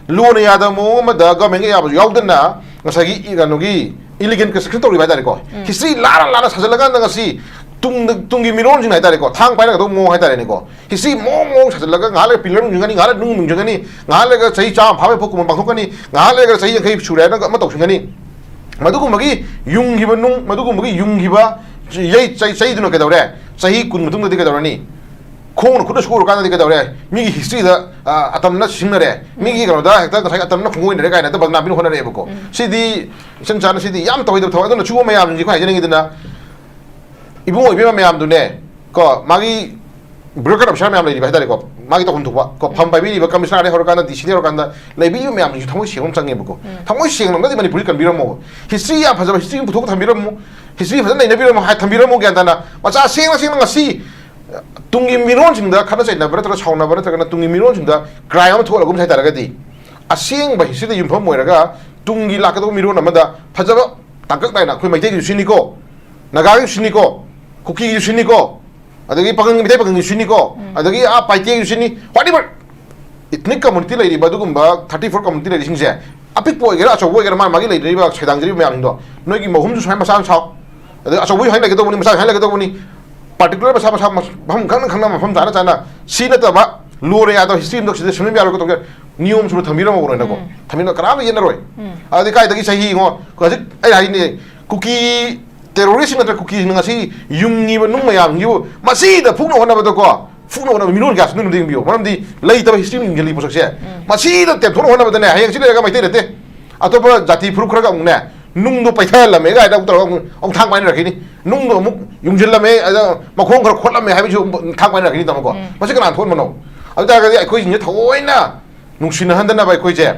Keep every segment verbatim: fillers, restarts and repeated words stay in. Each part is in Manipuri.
ꯂꯣꯅ ꯌꯥꯗꯕ ꯃꯑꯣꯡ ꯑꯃꯗ, ꯒꯚꯔꯟꯃꯦꯟꯒ ꯌꯥꯕꯁꯨ ꯌꯥꯎꯗꯅ, ꯉꯁꯥꯏꯒꯤ ꯏ-, ꯀꯩꯅꯣꯒꯤ ꯏꯂꯤꯒꯦꯟ ꯀꯟꯁꯇ꯭ꯔꯛꯁꯟ ꯇꯧꯔꯤꯕ ꯍꯥꯏꯇꯥꯔꯦꯀꯣ꯫ ꯎꯝ꯫ ꯍꯤꯁꯇ꯭ꯔꯤ ꯂꯥꯟꯅ ꯂꯥꯟꯅ ꯁꯥꯖꯜꯂꯀꯥꯟꯗ ꯉꯁꯤ ꯇꯨꯡꯗ, ꯇꯨꯡꯒꯤ ꯃꯤꯔꯣꯟꯁꯤꯡ ꯍꯥꯏꯇꯥꯔꯦꯀꯣ, ꯊꯥꯡ ꯄꯥꯏꯔꯒꯗꯧꯕ ꯃꯑꯣꯡ ꯍꯥꯏꯇꯥꯔꯦꯅꯦꯀꯣ꯫ ꯍꯤꯁꯇ꯭ꯔꯤ ꯃꯑꯣꯡ ꯃꯑꯣꯡ ꯁꯥꯖꯜꯂꯒ ꯉꯥꯏꯍꯥꯛ ꯂꯩꯔꯒ ꯄꯤꯂꯔ ꯌꯨꯡꯁꯤꯟꯒꯅꯤ, ꯉꯥꯏꯍꯥꯛ ꯂꯩꯔꯒ ꯅꯨꯡ ꯌꯨꯡꯁꯤꯟꯒꯅꯤ, ꯉꯥꯏꯍꯥꯛ ꯂꯩꯔꯒ ꯆꯍꯤ ꯆꯥꯝꯃ ꯐꯥꯕꯒꯤ ꯄꯣꯠꯀꯨꯝꯕ ꯄꯥꯡꯊꯣꯛꯀꯅꯤ, ꯉꯥꯏꯍꯥꯛ ꯂꯩꯔꯒ ꯆꯍꯤ ꯌꯥꯡꯈꯩ ꯁꯨꯔꯦ ꯍꯥꯏꯅ ꯑꯃ ꯇꯧꯁꯤꯟꯒꯅꯤ꯫ ꯃꯗꯨꯒꯨꯝꯕꯒꯤ ꯌꯨꯡꯈꯤꯕ ꯅꯨꯡ, ꯃꯗꯨꯒꯨꯝꯕꯒꯤ ꯌꯨꯡꯈꯤꯕ ꯌꯩ-, ꯆꯩ-, ꯆꯩꯗꯨꯅ ꯀꯩꯗꯧꯔꯦ? ꯆꯍꯤ ꯀꯨꯟ ꯃꯇꯨꯡꯗꯗꯤ ꯀꯩꯗꯧꯔꯅꯤ? ꯈꯣꯡꯅ ꯈꯨꯠꯅ ꯁꯣꯛꯎꯔꯀꯥꯟꯗꯗꯤ ꯀꯩꯗꯧꯔꯦ? ꯃꯤꯒꯤ ꯍꯤꯁꯇ꯭ꯔꯤꯗ, ꯑ, ꯑꯇꯝꯅ ꯁꯤꯖꯤꯟꯅꯔꯦ꯫ ꯃꯤꯒꯤ ꯀꯩꯅꯣꯗ ꯍꯦꯛꯇ ꯉꯁꯥꯏ ꯑꯇꯝꯅ ꯈꯣꯡꯒꯣꯏꯅꯔꯦ ꯀꯥꯏꯅ ꯍꯦꯛꯇ ꯕꯗꯅꯥꯝ ꯄꯤꯅ ꯍꯣꯠꯅꯔꯛꯑꯦꯕꯀꯣ꯫ ꯎꯝ꯫ ꯁꯤꯗꯤ ꯏꯆꯝ ꯆꯥꯅ ꯁꯤꯗꯤ ꯌꯥꯝ ꯇꯧꯍꯩꯗꯕ ꯊꯕꯛ꯫ ꯑꯗꯨꯅ ꯁꯤꯒꯨꯝꯕ ꯃꯌꯥꯝꯁꯤꯡꯁꯦ ꯑꯩꯈꯣꯏ ꯍꯥꯏꯖꯅꯤꯡꯉꯤꯗꯅ, ꯏꯕꯨꯡꯉꯣ ꯏꯕꯦꯝꯃ ꯃꯌꯥꯝꯗꯨꯅꯦ, ꯀꯣ, ꯃꯥꯒꯤ bureaucrat officer ꯃꯌꯥꯝ ꯂꯩꯔꯤꯕ ꯍꯥꯏꯇꯥꯔꯦꯀꯣ, ꯃꯥꯒꯤ ꯇꯧꯐꯝ ꯊꯣꯛꯄ, ꯀꯣ, ꯐꯝ ꯄꯥꯏꯕꯤꯔꯤꯕ commissioner ꯗꯩ ꯍꯧꯔꯀꯥꯟꯗ D C ꯗꯩ ꯍꯧꯔꯀꯥꯟꯗ ꯂꯩꯕꯤꯔꯤꯕ ꯃꯌꯥꯝꯁꯤꯡꯁꯨ ꯊꯃꯣꯏ ꯁꯦꯡꯕ ꯑꯃ ꯆꯪꯉꯦꯕꯀꯣ꯫ ꯎꯝ꯫ ꯊꯃꯣꯏ ꯁꯦꯡꯂꯝꯒꯗꯤ ꯃꯅꯤꯄꯨꯔꯁꯤ ꯀꯟꯕꯤꯔꯝꯃꯣꯕ꯫ ꯍꯤꯁꯇ꯭ꯔꯤ ꯌꯥꯝ ꯐꯖꯕ ꯍꯤꯁꯇ꯭ꯔꯤ ꯑꯃ ꯄꯨꯊꯣꯛꯑ ꯊꯝꯕꯤꯔꯝꯃꯨ, ꯍꯤꯁꯇ꯭ꯔꯤ ꯐꯖꯅ ꯅꯩꯅꯕꯤꯔꯝꯃꯨ, ꯍꯥꯏ ꯊꯝꯕꯤꯔꯝꯃꯨ, ꯒ꯭ꯌꯥꯟ ꯇꯥꯅ꯫ ꯃꯆꯥ ꯁꯦꯡꯅ ꯁꯦꯡꯅ ꯉꯁꯤ ꯇꯨꯡꯒꯤ ꯃꯤꯔꯣꯟꯁꯤꯡꯗ ꯈꯠꯅ ꯆꯩꯅꯕ ꯅꯠꯇ꯭ꯔꯒ ꯁꯥꯎꯅꯕ ꯅꯠꯇ꯭ꯔꯒꯅ ꯇꯨꯡꯒꯤ ꯃꯤꯔꯣꯟꯁꯤꯡꯗ crime ꯑꯃ ꯊꯣꯛꯍꯜꯂꯒꯨꯝꯁꯦ ꯍꯥꯏꯇꯥꯔꯒꯗꯤ, ꯑꯁꯦꯡꯕ ꯍꯤꯁꯇ꯭ꯔꯤꯗ ꯌꯨꯝꯐꯝ ꯑꯣꯏꯔꯒ ꯇꯨꯡꯒꯤ ꯂꯥꯛꯀꯗꯧꯕ ꯃꯤꯔꯣꯟ ꯑꯃꯗ ꯐꯖꯕ ꯇꯥꯡꯀꯛ ꯅꯥꯏꯅ ꯑꯩꯈꯣꯏ ꯃꯩꯇꯩꯒꯤꯁꯨ ꯁꯤꯅꯤꯀꯣ, ꯅꯥꯒꯥꯒꯤꯁꯨ ꯁꯤꯅꯤꯀꯣ, ꯀꯨꯀꯤꯒꯤꯁꯨ ꯁꯤꯅꯤꯀꯣ, ꯑꯗꯒꯤ ꯄꯥꯉꯟ, ꯃꯤꯇꯩ ꯄꯥꯉꯟꯒꯤꯁꯨ ꯁꯤꯅꯤꯀꯣ, ꯎꯝ꯫ ꯑꯗꯒꯤ ꯑꯥ ꯄꯥꯏꯇꯦꯒꯤꯁꯨ ꯁꯤꯅꯤ, whatever ethnic community ꯂꯩꯔꯤꯕ ꯑꯗꯨꯒꯨꯝꯕ thirty four community ꯂꯩꯔꯤꯁꯤꯡꯁꯦ, ꯑꯄꯤꯛꯄ ꯑꯣꯏꯒꯦꯔꯥ ꯑꯆꯧꯕ ꯑꯣꯏꯒꯦꯔꯥ, ꯃꯥ ꯃꯥꯒꯤ ꯂꯩꯖꯔꯤꯕ ꯁꯩꯗꯥꯡꯖꯔꯤꯕ ꯃꯌꯥꯝꯁꯤꯡꯗꯣ, ꯅꯣꯏꯒꯤ ꯃꯍꯨꯝꯁꯨ ꯁꯨꯃꯥꯏꯅ ꯃꯆꯥ ꯑꯃ ꯁꯥꯎ, ꯑꯗꯒꯤ ꯑꯆꯧꯕꯒꯤ ꯁꯨꯃꯥꯏꯅ ꯂꯩꯒꯗꯧꯕꯅꯤ, ꯃꯆꯥ ꯁꯨꯃꯥꯏꯅ ꯂꯩꯒꯗꯧꯕꯅꯤ, particular ꯃꯁꯥ ꯃꯁꯥ ꯃꯐꯝ ꯈꯪꯅ ꯈꯪꯅ ꯃꯐꯝ ꯆꯥꯅ ꯆꯥꯅ, ꯁꯤ ꯅꯠꯇꯕ ꯂꯣꯅ ꯌꯥꯗꯕ ꯍꯤꯁꯇ꯭ꯔꯤ ꯑꯃꯗ ꯁꯤꯗ ꯁꯦꯝꯖꯤꯟꯕ ꯌꯥꯔꯣꯏ ꯀꯩꯗꯧꯒꯦ? ꯅꯤꯌꯣꯝ ꯆꯨꯝꯅ ꯊꯝꯕꯤꯔꯝꯃꯕꯅꯤꯅꯀꯣ꯫ ꯎꯝ꯫ ꯊꯝꯕꯤꯔꯝꯃ ꯀꯅꯥꯝꯇ ꯌꯦꯠꯅꯔꯣꯏ꯫ ꯎꯝ꯫ ꯑꯗꯨꯗꯤ ꯀꯥꯏꯗꯒꯤ ꯆꯍꯤ ꯌꯦꯡꯉꯣ, ꯍꯧꯖꯤꯛ ꯑꯩ ꯍꯥꯏꯅꯦ, ꯀꯨꯀꯤ terrorist ꯅꯠꯇ꯭ꯔ ꯀꯨꯀꯤꯁꯤꯡꯅ ꯉꯁꯤ ꯌꯨꯡꯉꯤꯕ ꯅꯨꯡ ꯃꯌꯥꯝꯁꯤꯕꯨ ꯃꯁꯤꯗ ꯐꯨꯅ ꯍꯣꯠꯅꯕꯗꯀꯣ, ꯐꯨꯅ ꯍꯣꯠꯅꯕ ꯃꯤꯔꯣꯜ ꯀꯌꯥ ꯆꯪꯗꯣꯏꯅꯣ ꯑꯝꯇ ꯌꯦꯡꯕꯤꯌꯨ꯫ ꯃꯔꯝꯗꯤ ꯂꯩꯇꯕ ꯍꯤꯁꯇ꯭ꯔꯤ ꯑꯃ ꯌꯨꯡꯁꯤꯜꯂꯤ ꯄꯣꯠꯁꯛꯁꯦ꯫ ꯎꯝ꯫ ꯃꯁꯤꯗ ꯇꯦꯝꯊꯣꯛꯅ ꯍꯣꯠꯅꯕꯗꯅꯦ, ꯍꯌꯦꯡ ꯁꯤ ꯂꯩꯔꯒ ꯃꯩꯇꯩ ꯅꯠꯇꯦ, ꯑꯇꯣꯞꯄ ꯖꯥꯇꯤ ꯐꯨꯔꯨꯞ ꯈꯔꯒ ꯑꯃꯨꯛꯅꯦ, ꯅꯨꯡꯗꯣ ꯄꯩꯊꯍꯜꯂꯝꯃꯦ ꯀꯥꯏꯅ ꯑꯃꯨꯛ ꯇꯧꯔꯒ ꯑꯃꯨꯛ, ꯑꯃꯨꯛ ꯊꯥꯡ ꯄꯥꯏꯅꯔꯛꯈꯤꯅꯤ꯫ ꯅꯨꯡꯗꯣ ꯑꯃꯨꯛ ꯌꯨꯡꯁꯤꯜꯂꯝꯃꯦ, ꯑꯗ ꯃꯈꯣꯡ ꯈꯔ ꯈꯣꯠꯂꯝꯃꯦ ꯍꯥꯏꯕꯁꯨ ꯑꯃꯨꯛ ꯊꯥꯡ ꯄꯥꯏꯅꯔꯛꯈꯤꯅꯤ, ꯇꯥꯃꯣꯀꯣ꯫ ꯎꯝ꯫ ꯃꯁꯤ ꯀꯅꯥꯅ ꯊꯣꯛꯍꯟꯕꯅꯣ? ꯑꯗꯨ ꯇꯥꯔꯒꯗꯤ ꯑꯩꯈꯣꯏꯁꯤꯡꯁꯦ ꯊꯑꯣꯏꯅ ꯅꯨꯡꯁꯤꯅꯍꯟꯗꯅꯕ ꯑꯩꯈꯣꯏꯁꯦ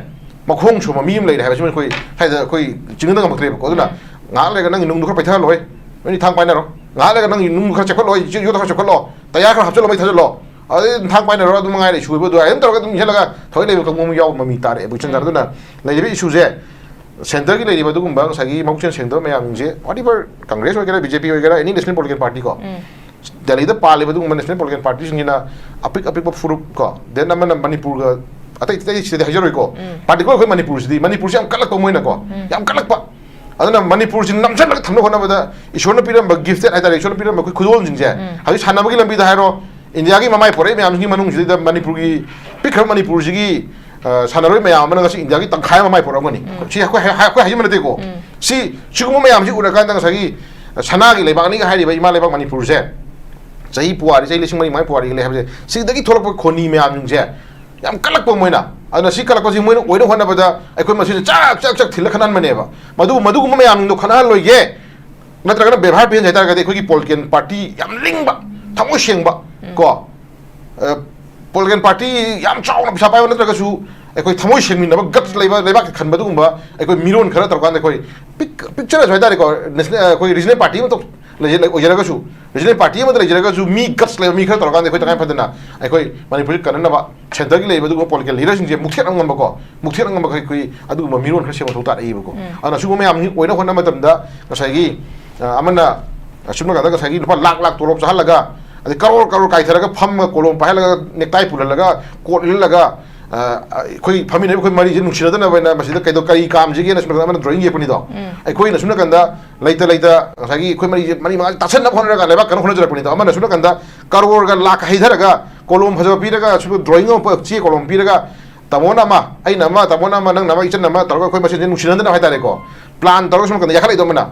ꯃꯈꯣꯡ ꯁꯣꯝꯕ ꯃꯤ ꯑꯃ ꯂꯩꯔꯦ ꯍꯥꯏꯕꯁꯤꯃ ꯑꯩꯈꯣꯏ ꯁ꯭ꯋꯥꯏꯗ ꯑꯩꯈꯣꯏ ꯆꯤꯡꯅꯗ ꯉꯝꯃꯛꯇ꯭ꯔꯦꯕꯀꯣ꯫ ꯑꯗꯨꯅ ꯎꯝ꯫ ꯉꯥꯏꯍꯥꯛ ꯂꯩꯔꯒ ꯅꯪꯒꯤ ꯅꯨꯡꯗꯨ ꯈꯔ ꯄꯩꯊꯍꯜꯂꯣꯏ, ꯅꯣꯏꯅꯤ ꯊꯥꯡ ꯄꯥꯏꯅꯔꯣ, ꯉꯥꯏꯍꯥꯛ ꯂꯩꯔꯒ ꯅꯪꯒꯤ ꯅꯨꯡꯗꯨ ꯈꯔ ꯆꯦꯞꯈꯠꯂꯣꯏ, ꯌꯣꯠꯇꯣ ꯈꯔ ꯆꯦꯞꯈꯠꯂꯣ, ꯇꯌꯥꯔ ꯈꯔ ꯍꯥꯞꯆꯤꯜꯂꯣ, ꯃꯩ ꯊꯥꯖꯤꯜꯂꯣ, ꯑꯗꯩ ꯑꯗꯨꯝ ꯊꯥꯡ ꯄꯥꯏꯅꯔꯣ, ꯑꯗꯨꯝ ꯃꯉꯥꯏꯔꯦ꯫ ꯁꯨꯕ ꯑꯗꯨ ꯑꯗꯨꯝ ꯇꯧꯔꯒ ꯑꯗꯨꯝ ꯏꯟꯁꯤꯜꯂꯒ ꯊꯑꯣꯏ ꯂꯩꯕ ꯀꯥꯡꯕꯨ ꯑꯃ ꯌꯥꯎꯕ ꯃꯃꯤ ꯇꯥꯔꯛꯑꯦꯕ ꯏꯆꯟ ꯆꯥꯟꯅ꯫ ꯎꯝ꯫ ꯑꯗꯨꯅ ꯂꯩꯔꯤꯕ ꯏꯁꯨꯁꯦ, ꯁꯦꯟꯇꯔꯒꯤ ꯂꯩꯔꯤꯕ ꯑꯗꯨꯒꯨꯝꯕ ꯉꯁꯥꯏꯒꯤ ꯃꯕꯨꯛꯆꯦꯜ ꯁꯦꯡꯗꯕ ꯃꯌꯥꯝꯁꯦ, whatever, ꯀꯪꯒ꯭ꯔꯦꯁ ꯑꯣꯏꯒꯦꯔꯥ, B J P ꯑꯣꯏꯒꯦꯔꯥ, any national political party ꯀꯣ, ꯎꯝ꯫ ꯗꯦꯜꯂꯤꯗ ꯄꯥꯜꯂꯤꯕ ꯑꯗꯨꯒꯨꯝꯕ national political party ꯁꯤꯡꯁꯤꯅ ꯑꯄꯤꯛ ꯑꯄꯤꯛꯄ ꯐꯨꯔꯨꯞ ꯀꯣ, then ꯑꯃꯅ ꯃꯅꯤꯄꯨꯔꯒ ꯑꯇꯩ ꯑꯇꯩ ꯁꯤꯗꯗꯤ ꯍꯥꯏꯖꯔꯣꯏꯀꯣ, ꯄꯥꯔꯇꯤꯀꯨꯂꯔ ꯑꯩꯈꯣꯏ ꯃꯅꯤꯄꯨꯔꯁꯤꯗꯤ, ꯃꯅꯤꯄꯨꯔꯁꯤ ꯌꯥꯝ ꯀꯜꯂꯛꯄ ꯃꯣꯏꯅꯀꯣ, ꯌꯥꯝ ꯀꯜꯂꯛꯄ꯫ ꯑꯗꯨꯅ ꯃꯅꯤꯄꯨꯔꯁꯤ ꯅꯝꯁꯤꯜꯂꯒ ꯊꯝꯅꯕ ꯍꯣꯠꯅꯕꯗ ꯏꯁꯣꯔꯅ ꯄꯤꯔꯝꯕ ꯒꯤꯐꯇꯦꯠ ꯍꯥꯏꯇꯥꯔꯦ, ꯏꯁꯣꯔꯅ ꯄꯤꯔꯝꯕ ꯑꯩꯈꯣꯏ ꯈꯨꯗꯣꯜꯁꯤꯡꯁꯦ ꯍꯧꯖꯤꯛ ꯁꯥꯟꯅꯕꯒꯤ ꯂꯝꯕꯤꯗ ꯍꯥꯏꯔꯣ, ꯏꯟꯗꯤꯌꯥꯒꯤ ꯃꯃꯥꯏ ꯄꯣꯔꯛꯏ ꯃꯌꯥꯝꯁꯤꯒꯤ ꯃꯅꯨꯡꯁꯤꯗꯩꯗ ꯃꯅꯤꯄꯨꯔꯒꯤ ꯄꯤꯛꯈ꯭ꯔꯕ ꯃꯅꯤꯄꯨꯔꯁꯤꯒꯤ, ꯑ, ꯁꯥꯟꯅꯔꯣꯏ ꯃꯌꯥꯝ ꯑꯃꯅ ꯉꯁꯤ ꯏꯟꯗꯤꯌꯥꯒꯤ ꯇꯪꯈꯥꯏ ꯑꯃ ꯃꯃꯥꯏ ꯄꯣꯔꯛꯑꯝꯒꯅꯤ꯫ ꯁꯤ ꯑꯩꯈꯣꯏ ꯍꯥꯏ-, ꯑꯩꯈꯣꯏ ꯍꯥꯏꯖꯕ ꯅꯠꯇꯦꯀꯣ꯫ ꯁꯤ, ꯁꯤꯒꯨꯝꯕ ꯃꯌꯥꯝꯁꯤ ꯎꯔꯀꯥꯟꯗ ꯉꯁꯥꯏꯒꯤ ꯁꯅꯥꯒꯤ ꯂꯩꯕꯥꯛꯅꯤꯒ ꯍꯥꯏꯔꯤꯕ ꯏꯃꯥ ꯂꯩꯕꯥꯛ ꯃꯅꯤꯄꯨꯔꯁꯦ, ꯆꯍꯤ ꯄꯨꯋꯥꯔꯤ, ꯆꯍꯤ ꯂꯤꯁꯤꯡ ꯃꯔꯤ ꯃꯉꯥ ꯄꯨꯋꯥꯔꯤꯒ ꯂꯩ ꯍꯥꯏꯕꯁꯦ, ꯁꯤꯗꯒꯤ ꯊꯣꯛꯂꯛꯄ ꯈꯣꯅꯤ ꯃꯌꯥꯝꯁꯤꯡꯁꯦ ꯌꯥꯝ ꯀꯜꯂꯛꯄ ꯃꯣꯏꯅ꯫ ꯑꯗꯨꯅ ꯁꯤ ꯀꯜꯂꯛꯄꯁꯤ ꯃꯣꯏꯅ ꯑꯣꯏꯅ ꯍꯣꯠꯅꯕꯗ ꯑꯩꯈꯣꯏ ꯃꯁꯤꯗ ꯆꯥꯛ ꯆꯥꯛ ꯆꯥꯛ ꯊꯤꯜꯂ ꯈꯠꯅꯍꯟꯕꯅꯦꯕ꯫ ꯃꯗꯨ, ꯃꯗꯨꯒꯨꯝꯕ ꯃꯌꯥꯝꯁꯤꯡꯗꯣ ꯈꯠꯅꯍꯜꯂꯣꯏꯒꯦ, ꯅꯠꯇ꯭ꯔꯒꯅ ꯕꯦꯕꯥꯔ ꯄꯤꯍꯟꯁꯦ ꯍꯥꯏꯇꯥꯔꯒꯗꯤ ꯑꯩꯈꯣꯏꯒꯤ ꯄꯣꯂꯤꯇꯤꯀꯦꯜ ꯄꯥꯔꯇꯤ ꯌꯥꯝ ꯂꯤꯡꯕ, ꯊꯃꯣꯏ ꯁꯦꯡꯕ, ꯀꯣ, ꯑ, ꯄꯣꯂꯤꯇꯤꯀꯦꯜ ꯄꯥꯔꯇꯤ ꯌꯥꯝ ꯆꯥꯎꯅ ꯄꯩꯁꯥ ꯄꯥꯏꯕ ꯅꯠꯇ꯭ꯔꯒꯁꯨ ꯑꯩꯈꯣꯏ ꯊꯃꯣꯏ ꯁꯦꯡꯃꯤꯟꯅꯕ, ꯒꯠꯁ ꯂꯩꯕ, ꯂꯩꯕꯥꯛꯀꯤ ꯈꯟꯕ ꯑꯗꯨꯒꯨꯝꯕ ꯑꯩꯈꯣꯏ ꯃꯤꯔꯣꯟ ꯈꯔ ꯇꯧꯔꯀꯥꯟꯗ ꯑꯩꯈꯣꯏ ꯄꯤꯛ-, ꯄꯤꯛꯆꯔꯁꯨ ꯍꯥꯏꯇꯥꯔꯦꯀꯣ, ꯅꯦꯁꯅꯦꯜ, ꯑꯩꯈꯣꯏ ꯔꯤꯖꯅꯦꯜ ꯄꯥꯔꯇꯤ ꯑꯃ ꯇꯧ-, ꯂꯩꯖ-, ꯂꯩ-, ꯑꯣꯏꯖꯔꯒꯁꯨ, ꯔꯤꯖꯅꯦꯜ ꯄꯥꯔꯇꯤ ꯑꯃꯗ ꯂꯩꯖꯔꯒꯁꯨ ꯃꯤ ꯒꯠꯁ ꯂꯩꯕ ꯃꯤ ꯈꯔ ꯇꯧꯔꯀꯥꯟꯗ ꯑꯩꯈꯣꯏ ꯇꯉꯥꯏ ꯐꯗꯅ ꯑꯩꯈꯣꯏ ꯃꯅꯤꯄꯨꯔꯁꯤ ꯀꯟꯅꯅꯕ ꯁꯦꯟꯇꯔꯒꯤ ꯂꯩꯔꯤꯕ ꯑꯗꯨꯒꯨꯝꯕ ꯄꯣꯂꯤꯇꯤꯀꯦꯜ ꯂꯤꯗꯔꯁꯤꯡꯁꯦ ꯃꯨꯛꯊꯦꯠꯅ ꯉꯝꯕꯀꯣ, ꯃꯨꯛꯊꯦꯠꯅ ꯉꯝꯕ ꯑꯩꯈꯣꯏ ꯑꯗꯨꯒꯨꯝꯕ ꯃꯤꯔꯣꯟ ꯈꯔ ꯁꯦꯝꯕ ꯃꯊꯧ ꯇꯥꯔꯛꯏꯕꯀꯣ꯫ ꯑꯗꯨꯅ ꯁꯤꯒꯨꯝꯕ ꯃꯌꯥꯝꯁꯤ ꯑꯣꯏꯅ ꯍꯣꯠꯅꯕ ꯃꯇꯝꯗ ꯉꯁꯥꯏꯒꯤ, ꯑ, ꯑꯃꯅ ꯑꯁꯨꯝꯅ ꯀꯥꯟꯗ ꯉꯁꯥꯏꯒꯤ ꯂꯨꯄꯥ ꯂꯥꯛ ꯂꯥꯛ ꯇꯣꯂꯣꯞ ꯆꯥꯍꯜꯂꯒ, ꯑꯗꯩ ꯀꯔꯣꯔ ꯀꯔꯣꯔ ꯀꯥꯏꯊꯔꯒ ꯐꯝꯃꯒ ꯀꯣꯂꯣꯝ ꯄꯥꯏꯍꯜꯂꯒ ꯅꯦꯛꯇꯥꯏ ꯄꯨꯜꯍꯜꯂꯒ ꯀꯣꯠ ꯏꯜꯍꯜꯂꯒ, ꯑ, ꯑꯩꯈꯣꯏ ꯐꯝꯃꯤꯟꯅꯔꯤꯕ ꯑꯩꯈꯣꯏ ꯃꯔꯤꯁꯦ ꯅꯨꯡꯁꯤꯅꯗꯅꯕ ꯍꯥꯏꯅ ꯃꯁꯤꯗ ꯀꯩꯗꯧ-, ꯀꯔꯤ ꯀꯥꯝꯁꯤꯒꯦꯅ ꯁꯨꯝ ꯑꯃꯅ ꯗ꯭ꯔꯣꯌꯤꯡ ꯌꯦꯛꯄꯅꯤꯗꯣ꯫ ꯑꯩꯈꯣꯏꯅ ꯁꯨꯝ ꯅꯥꯀꯟꯗ ꯂꯩꯇ ꯂꯩꯇ ꯉꯁꯥꯏꯒꯤ ꯑꯩꯈꯣꯏ ꯃꯔꯤꯁꯦ, ꯃꯔꯤ ꯃꯉꯥ ꯇꯥꯁꯟꯅꯕ ꯍꯣꯠꯅꯔꯒ ꯂꯩꯕꯥꯛ ꯀꯟꯅ ꯍꯣꯠꯅꯖꯔꯛꯄꯅꯤꯗꯣ꯫ ꯑꯃꯅ ꯁꯨꯝ ꯅꯥꯀꯟꯗ ꯀꯔꯣꯔꯒ ꯂꯥꯛꯀ ꯍꯩꯊꯔꯒ ꯀꯣꯂꯣꯝ ꯐꯖꯕ ꯄꯤꯔꯒ ꯁꯨꯝ ꯗ꯭ꯔꯣꯌꯤꯡ ꯑꯃ ꯄ-, ꯆꯦ ꯀꯣꯂꯣꯝ ꯄꯤꯔꯒ ꯇꯥꯃꯣꯅ ꯑꯃ, ꯑꯩꯅ ꯑꯃ, ꯇꯥꯃꯣꯅ ꯑꯃ, ꯅꯪꯅ ꯑꯃ, ꯏꯆꯟꯅ ꯑꯃ ꯇꯧꯔꯒ ꯑꯩꯈꯣꯏ ꯃꯁꯦꯟꯁꯦ ꯅꯨꯡꯁꯤꯅꯗꯅꯕ ꯍꯥꯏꯇꯥꯔꯦꯀꯣ, ꯄ꯭ꯂꯥꯟ ꯇꯧꯔꯒ ꯁꯨꯝ ꯅꯥꯀꯟꯗ ꯌꯥꯈꯠꯂꯛꯏꯗꯣ ꯑꯃꯅ꯫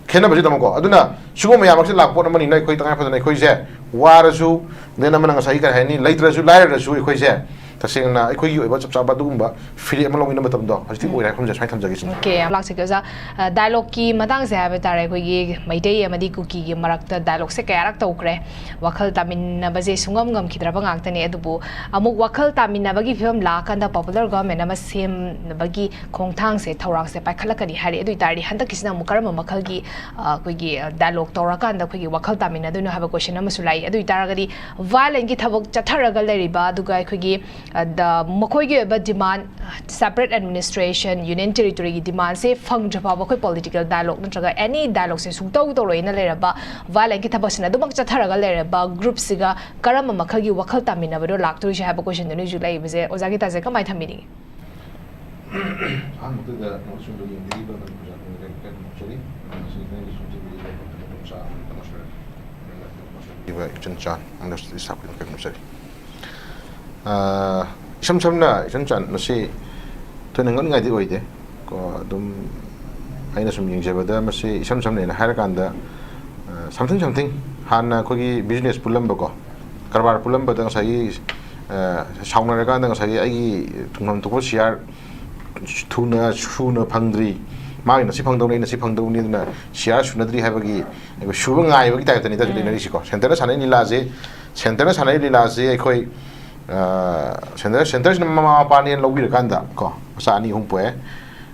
ꯈꯦꯠꯅꯕꯁꯤ ꯇꯥꯃꯣꯀꯣ꯫ ꯑꯗꯨꯅ ꯁꯤꯒꯨꯝꯕ ꯃꯌꯥꯝ ꯑꯁꯤ ꯂꯥꯛꯄ ꯄꯣꯠ ꯑꯃꯅꯤꯅ ꯑꯩꯈꯣꯏ ꯇꯉꯥꯏ ꯐꯗꯅ ꯑꯩꯈꯣꯏꯁꯦ ꯋꯥꯔꯁꯨ, then ꯑꯃꯅ ꯉꯁꯥꯏꯒꯤ ꯀꯔꯤ ꯍꯥꯏꯅꯤ, ꯂꯩꯇ꯭ꯔꯁꯨ ꯂꯥꯏꯔꯔꯁꯨ ꯑꯩꯈꯣꯏꯁꯦ ꯇꯁꯦꯡꯅ ꯑꯩꯈꯣꯏꯒꯤ ꯑꯣꯏꯕ ꯆꯞ ꯆꯥꯕ ꯑꯗꯨꯒꯨꯝꯕ ꯐꯤꯔꯦꯞ ꯑꯃ ꯂꯧꯃꯤꯟꯅꯕ ꯃꯇꯝꯗꯣ ꯍꯧꯖꯤꯛꯇꯤ ꯑꯣꯏꯔꯦ ꯍꯥꯏꯕ ꯋꯥꯐꯝꯁꯦ ꯁꯨꯃꯥꯏꯅ ꯊꯝꯖꯒꯦ ꯁꯤꯅꯤ꯫ ꯑꯣꯀꯦ, ꯌꯥꯝ ꯂꯥꯛꯆꯒꯦ ꯑꯣꯖꯥ꯫ ꯑ, ꯗꯥꯏꯂꯣꯒꯀꯤ ꯃꯇꯥꯡꯁꯦ ꯍꯥꯏꯕ ꯇꯥꯔꯦ, ꯑꯩꯈꯣꯏꯒꯤ ꯃꯩꯇꯩ ꯑꯃꯗꯤ ꯀꯨꯀꯤꯒꯤ ꯃꯔꯛꯇ ꯗꯥꯏꯂꯣꯒꯁꯦ ꯀꯌꯥꯔꯛ ꯇꯧꯈ꯭ꯔꯦ꯫ ꯋꯥꯈꯜ ꯇꯥꯃꯤꯟꯅꯕꯁꯦ ꯁꯨꯡꯉꯝ ꯉꯝꯈꯤꯗ꯭ꯔꯕ ꯉꯥꯛꯇꯅꯦ꯫ ꯑꯗꯨꯕꯨ ꯑꯃꯨꯛ ꯋꯥꯈꯜ ꯇꯥꯃꯤꯟꯅꯕꯒꯤ ꯐꯤꯕꯝ ꯂꯥꯛꯑꯀꯥꯟꯗ ꯄꯣꯄꯨꯂꯔ ꯒꯚꯔꯟꯃꯦꯟ ꯑꯃ ꯁꯦꯝꯅꯕꯒꯤ ꯈꯣꯡꯊꯥꯡꯁꯦ, ꯊꯧꯔꯥꯡꯁꯦ ꯄꯥꯏꯈꯠꯂꯛꯀꯅꯤ ꯍꯥꯏꯔꯤ꯫ ꯑꯗꯨ ꯑꯣꯏ ꯇꯥꯔꯗꯤ ꯍꯟꯗꯛꯀꯤꯁꯤꯅ ꯑꯃꯨꯛ ꯀꯔꯝꯕ ꯃꯈꯜꯒꯤ, ꯑ, ꯑꯩꯈꯣꯏꯒꯤ, ꯑ, ꯗꯥꯏꯂꯣꯒ ꯇꯧꯔꯀꯥꯟꯗ ꯑꯩꯈꯣꯏꯒꯤ ꯋꯥꯈꯜ ꯇꯥꯃꯤꯟꯅꯗꯣꯏꯅꯣ ꯍꯥꯏꯕ ꯀꯣꯏꯁꯟ ꯑꯃꯁꯨ ꯂꯥꯛꯏ꯫ ꯑꯗꯨ ꯑꯣꯏ ꯇꯥꯔꯒꯗꯤ ꯚꯥꯏꯂꯦꯟꯒꯤ ꯊꯕꯛ ꯆꯠꯊꯔꯒ ꯂꯩꯔꯤꯕ, ꯑꯗꯨꯒ ꯑꯩꯈꯣꯏꯒꯤ ꯑꯗ ꯃꯈꯣꯏꯒꯤ ꯑꯣꯏꯕ demand, separate administration, union territoryꯒꯤ demandꯁꯦ ꯐꯪꯗ꯭ꯔꯤ ꯐꯥꯎꯕ ꯑꯩꯈꯣꯏ political dialogue ꯅꯠꯇ꯭ꯔꯒ any dialogueꯁꯦ ꯁꯨꯡꯇꯧ ꯇꯧꯔꯣꯏꯅ ꯂꯩꯔꯕ violentꯀꯤ ꯊꯕꯛꯁꯤꯅ ꯑꯗꯨꯃꯛ ꯆꯠꯊꯔꯒ ꯂꯩꯔꯕ groupꯁꯤꯒ ꯀꯔꯝꯕ ꯃꯈꯜꯒꯤ ꯋꯥꯈꯜ ꯇꯥꯃꯤꯟꯅꯕꯅꯣ ꯂꯥꯛꯇꯣꯔꯤꯁꯦ ꯍꯥꯏꯕ questionꯗꯨꯅ ꯍꯧꯖꯤꯛ ꯂꯩꯔꯤꯕꯁꯦ꯫ ꯑꯣꯖꯥ ꯒꯤꯇꯥꯁꯦ ꯀꯃꯥꯏꯅ ꯊꯝꯕꯤꯅꯤꯡꯉꯤ? ꯑꯍꯥꯟꯕꯗꯨꯗ ꯅꯣꯡꯁꯨꯝꯗ ꯌꯦꯡꯕꯤꯔꯤꯕ ꯃꯅꯤꯄꯨꯔ ꯖꯥꯇꯤꯅ ꯀꯔꯤ ꯀꯔꯤ ꯅꯣꯛꯆꯔꯤ? ꯃꯁꯤ ꯅꯪꯒꯤ ꯁꯨꯝ ꯇꯤꯚꯤꯗ ꯂꯩꯕ ꯃꯇꯝ ꯆꯥ ꯑꯃ ꯅꯣꯛꯆꯔꯤ꯫ ꯏꯕ ꯏꯆꯟ ꯆꯥꯟ ꯑꯃꯗ ꯁ꯭ꯇꯥꯐ ꯈꯨꯗꯤꯡꯃꯛ ꯅꯣꯛꯆꯔꯤ꯫ ꯑꯥ, ꯏꯁꯝ ꯁꯝꯅ ꯏꯆꯟ ꯆꯥꯟ ꯃꯁꯤ ꯊꯣꯏꯅ ꯉꯛꯅꯤꯡꯉꯥꯏꯗꯤ ꯑꯣꯏꯗꯦ꯫ ꯀꯣ, ꯑꯗꯨꯝ ꯑꯩꯅ ꯁꯨꯝ ꯌꯦꯡꯖꯕꯗ ꯃꯁꯤ ꯏꯁꯝ ꯁꯝꯅ ꯑꯩꯅ ꯍꯥꯏꯔꯀꯥꯟꯗ, ꯑ, something something ꯍꯥꯟꯅ ꯑꯩꯈꯣꯏꯒꯤ business ꯄꯨꯜꯂꯝꯕꯀꯣ, ꯀꯔꯕꯥꯔ ꯄꯨꯜꯂꯝꯕꯗ ꯉꯁꯥꯏꯒꯤ, ꯑ, ꯁꯥꯎꯅꯔꯀꯥꯟꯗ ꯉꯁꯥꯏꯒꯤ ꯑꯩꯒꯤ ꯊꯨꯡꯐꯝ ꯊꯣꯛꯄ share ꯊꯨꯅ ꯁꯨꯅ ꯐꯪꯗ꯭ꯔꯤ, ꯃꯥꯒꯤꯅ ꯁꯤ ꯐꯪꯗꯧꯅꯤ, ꯑꯩꯅ ꯁꯤ ꯐꯪꯗꯧꯅꯤ, ꯑꯗꯨꯅ share ꯁꯨꯅꯗ꯭ꯔꯤ ꯍꯥꯏꯕꯒꯤ ꯑꯩꯈꯣꯏ ꯁꯨꯕ ꯉꯥꯏꯕꯒꯤ typeꯇꯅꯤꯗ ꯍꯧꯖꯤꯛ ꯎꯝ꯫ ꯂꯩꯅꯔꯤꯁꯤꯀꯣ꯫ Centreꯅ ꯁꯥꯟꯅꯔꯤ ꯂꯤꯂꯥꯁꯦ, Centreꯅ ꯁꯥꯟꯅꯔꯤ ꯂꯤꯂꯥꯁꯦ ꯑꯩꯈꯣꯏ, ꯑ, Centre, Centreꯁꯤꯅ ꯃꯃꯥ ꯃꯄꯥꯅꯦꯅ ꯂꯧꯕꯤꯔꯀꯥꯟꯗ ꯀꯣ, ꯃꯆꯥ ꯑꯅꯤ ꯑꯍꯨꯝ ꯄꯣꯛꯑꯦ,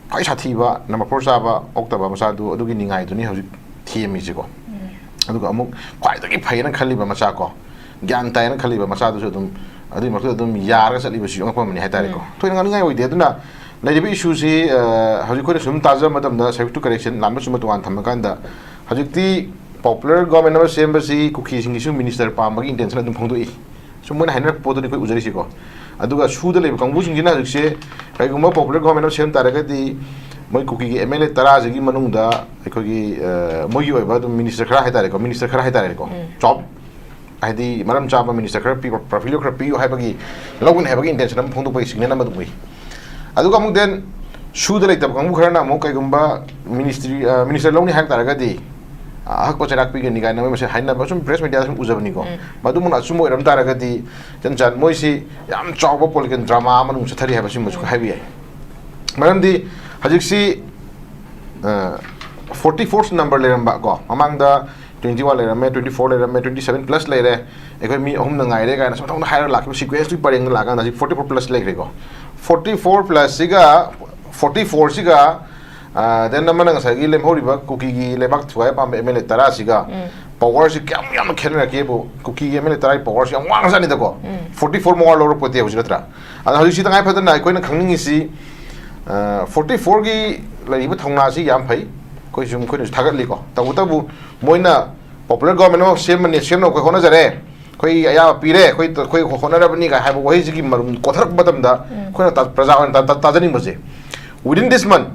ꯈ꯭ꯋꯥꯏ ꯁꯥꯊꯤꯕ number four ꯆꯥꯕ ꯑꯣꯛꯇꯕ ꯃꯆꯥꯗꯨ, ꯑꯗꯨꯒꯤ ꯅꯤꯡꯉꯥꯏꯗꯨꯅꯤ ꯍꯧꯖꯤꯛ ꯊꯦꯝꯃꯤꯁꯤꯀꯣ꯫ ꯎꯝ꯫ ꯑꯗꯨꯒ ꯑꯃꯨꯛ ꯈ꯭ꯋꯥꯏꯗꯒꯤ ꯐꯩꯌꯦꯅ ꯈꯜꯂꯤꯕ ꯃꯆꯥ ꯀꯣ, ꯒ꯭ꯌꯥꯟ ꯇꯥꯏꯌꯦꯅ ꯈꯜꯂꯤꯕ ꯃꯆꯥꯗꯨꯁꯨ ꯑꯗꯨꯝ ꯑꯗꯨꯒꯤ ꯃꯔꯛꯇ ꯑꯗꯨꯝ ꯌꯥꯔꯒ ꯆꯠꯂꯤꯕꯁꯨ ꯑꯉꯛꯄ ꯑꯃꯅꯤ ꯍꯥꯏꯇꯥꯔꯦꯀꯣ꯫ ꯎꯝ꯫ ꯊꯣꯏꯅ ꯉꯥꯡꯅꯤꯡꯉꯥꯏ ꯑꯣꯏꯗꯦ꯫ ꯑꯗꯨꯅ ꯂꯩꯔꯤꯕ issueꯁꯤ, ꯑ, ꯍꯧꯖꯤꯛ ꯑꯩꯈꯣꯏꯅ ꯁꯨꯝ ꯇꯥꯖꯕ ꯃꯇꯝꯗ, subject to correction, ꯂꯥꯟꯕ ꯆꯨꯝꯕ ꯇꯣꯉꯥꯟ ꯊꯝꯃꯀꯥꯟꯗ, ꯍꯧꯖꯤꯛꯇꯤ popular government ꯑꯃ ꯁꯦꯝꯕꯁꯤ ꯀꯨꯀꯤꯁꯤꯡꯒꯤꯁꯨ minister ꯄꯥꯝꯕꯒꯤ intention ꯑꯗꯨꯝ ꯐꯣꯡꯗꯣꯛꯏ꯫ ꯁꯨꯝ ꯃꯣꯏꯅ ꯍꯥꯏꯅꯔꯛꯄ ꯄꯣꯠꯇꯨꯅꯤ ꯑꯩꯈꯣꯏ ꯎꯖꯔꯤꯁꯤꯀꯣ꯫ ꯑꯗꯨꯒ ꯁꯨꯗ ꯂꯩꯕ ꯀꯥꯡꯕꯨꯁꯤꯡꯁꯤꯅ ꯍꯧꯖꯤꯛꯁꯦ ꯀꯩꯒꯨꯝꯕ popular government ꯑꯃ ꯁꯦꯝ ꯇꯥꯔꯒꯗꯤ, ꯃꯣꯏ ꯀꯨꯀꯤꯒꯤ MLA ꯇꯔꯥꯁꯤꯒꯤ ꯃꯅꯨꯡꯗ ꯑꯩꯈꯣꯏꯒꯤ, ꯑ, ꯃꯣꯏꯒꯤ ꯑꯣꯏꯕ ꯑꯗꯨꯝ minister ꯈꯔ ꯍꯥꯏꯇꯥꯔꯦꯀꯣ, minister ꯈꯔ ꯍꯥꯏꯇꯥꯔꯦꯀꯣ, ꯎꯝ꯫ ꯆꯥꯎ-, ꯍꯥꯏꯗꯤ ꯃꯔꯝ ꯆꯥꯕ minister ꯈꯔ ꯄꯤꯌꯨ, portfolio ꯈꯔ ꯄꯤꯌꯨ ꯍꯥꯏꯕꯒꯤ ꯂꯧꯒꯅꯤ ꯍꯥꯏꯕꯒꯤ intention ꯑꯃ ꯐꯣꯡꯗꯣꯛꯄꯒꯤ signal ꯑꯃ ꯑꯗꯨꯝ ꯎꯏ꯫ ꯑꯗꯨꯒ ꯑꯃꯨꯛ then ꯁꯨꯗ ꯂꯩꯇꯕ ꯀꯥꯡꯕꯨ ꯈꯔꯅ ꯑꯃꯨꯛ ꯀꯩꯒꯨꯝꯕ ministry, ꯑ, minister ꯂꯧꯅꯤ ꯍꯥꯏꯕ ꯇꯥꯔꯒꯗꯤ, ꯑ, ꯑꯍꯛꯄ ꯆꯩꯔꯥꯛ ꯄꯤꯒꯅꯤ ꯀꯥꯏꯅ ꯃꯣꯏ ꯃꯁꯦ ꯍꯥꯏꯅꯕ ꯁꯨꯝ press mediaꯗ ꯁꯨꯝ ꯎꯖꯕꯅꯤꯀꯣ꯫ ꯎꯝ꯫ ꯃꯗꯨꯃꯛꯅ ꯑꯆꯨꯝꯕ ꯑꯣꯏꯔꯝ ꯇꯥꯔꯒꯗꯤ, ꯏꯆꯟ ꯆꯥꯟ ꯃꯣꯏꯁꯤ ꯌꯥꯝ ꯆꯥꯎꯕ political drama ꯑꯃ ꯃꯅꯨꯡ ꯆꯠꯊꯔꯤ ꯍꯥꯏꯕꯁꯤꯃꯁꯨ ꯎꯝ꯫ ꯍꯥꯏꯕ ꯌꯥꯏ꯫ ꯃꯔꯝꯗꯤ ꯍꯧꯖꯤꯛꯁꯤ, ꯑ, forty fourth number ꯂꯩꯔꯝꯕ ꯀꯣ, ꯃꯃꯥꯡꯗ twenty one ꯂꯩꯔꯝꯃꯦ, twenty four ꯂꯩꯔꯝꯃꯦ, twenty seven plus ꯂꯩꯔꯦ, ꯑꯩꯈꯣꯏ ꯃꯤ ꯑꯍꯨꯝꯅ ꯉꯥꯏꯔꯦ ꯀꯥꯏꯅ ꯁꯨꯝ ꯊꯣꯛꯅ ꯍꯥꯏꯔꯒ ꯂꯥꯛꯈꯤꯕ sequenceꯇꯨꯒꯤ ꯄꯔꯦꯡꯗ ꯂꯥꯛꯑꯀꯥꯟꯗ ꯍꯧꯖꯤꯛ forty four plus ꯂꯩꯈ꯭ꯔꯦꯀꯣ꯫ Forty four plus ꯁꯤꯒ, forty four ꯁꯤꯒ, ꯑ, then ꯑꯃꯅ ꯉꯁꯥꯏꯒꯤ ꯂꯦꯝꯍꯧꯔꯤꯕ ꯀꯨꯀꯤꯒꯤ ꯂꯩꯕꯥꯛ ꯊꯨꯒꯥꯏ ꯄꯥꯝꯕ MLA ꯇꯔꯥꯁꯤꯒ ꯎꯝ꯫ ꯄꯋꯥꯔꯁꯤ ꯀꯌꯥꯝ ꯌꯥꯝꯅ ꯈꯦꯠꯅꯔꯛꯀꯦꯕꯨ, ꯀꯨꯀꯤꯒꯤ ꯑꯦꯝ ꯑꯦꯜ ꯑꯦ ꯇꯔꯥꯒꯤ ꯄꯋꯥꯔꯁꯤ ꯌꯥꯝ ꯋꯥꯡꯖꯥꯠꯅꯤꯗꯀꯣ꯫ ꯐꯣꯔꯇꯤ ꯐꯣꯔ ꯃꯋꯥ ꯂꯧꯔꯛꯄꯗꯤ ꯍꯧꯖꯤꯛ ꯅꯠꯇ꯭ꯔꯥ? ꯑꯗꯣ ꯍꯧꯖꯤꯛꯁꯤ ꯇꯉꯥꯏ ꯐꯗꯅ ꯑꯩꯈꯣꯏꯅ ꯈꯪꯅꯤꯡꯉꯤꯁꯤ, ꯐꯣꯔꯇꯤ ꯐꯣꯔꯒꯤ ꯂꯩꯔꯤꯕ ꯊꯧꯅꯥꯁꯤ ꯌꯥꯝ ꯐꯩ, ꯑꯩꯈꯣꯏꯁꯨ, ꯑꯩꯈꯣꯏꯅꯁꯨ ꯊꯥꯒꯠꯂꯤꯀꯣ꯫ ꯇꯧꯕꯇꯕꯨ ꯃꯣꯏꯅ ꯄꯣꯄꯨꯂꯔ ꯒꯣꯚꯔꯟꯃꯦꯟ ꯑꯃ ꯁꯦꯝꯃꯅꯤ, ꯁꯦꯝꯅꯕ ꯑꯩꯈꯣꯏ ꯍꯣꯠꯅꯖꯔꯦ, ꯑꯩꯈꯣꯏ ꯑꯌꯥꯕ ꯄꯤꯔꯦ, ꯑꯩꯈꯣꯏ, ꯑꯩꯈꯣꯏ ꯍꯣꯠꯅꯔꯕꯅꯤ ꯀꯥꯏ ꯍꯥꯏꯕ ꯋꯥꯍꯩꯁꯤꯒꯤ ꯃꯔꯨꯝ ꯀꯣꯊꯔꯛꯄ ꯃꯇꯝꯗ, ꯑꯩꯈꯣꯏꯅ ꯇꯥ-, ꯄ꯭ꯔꯖꯥ ꯑꯣꯏꯅ ꯇꯥ-, ꯇꯥ-, ꯇꯥꯖꯅꯤꯡꯕꯁꯦ, within this month,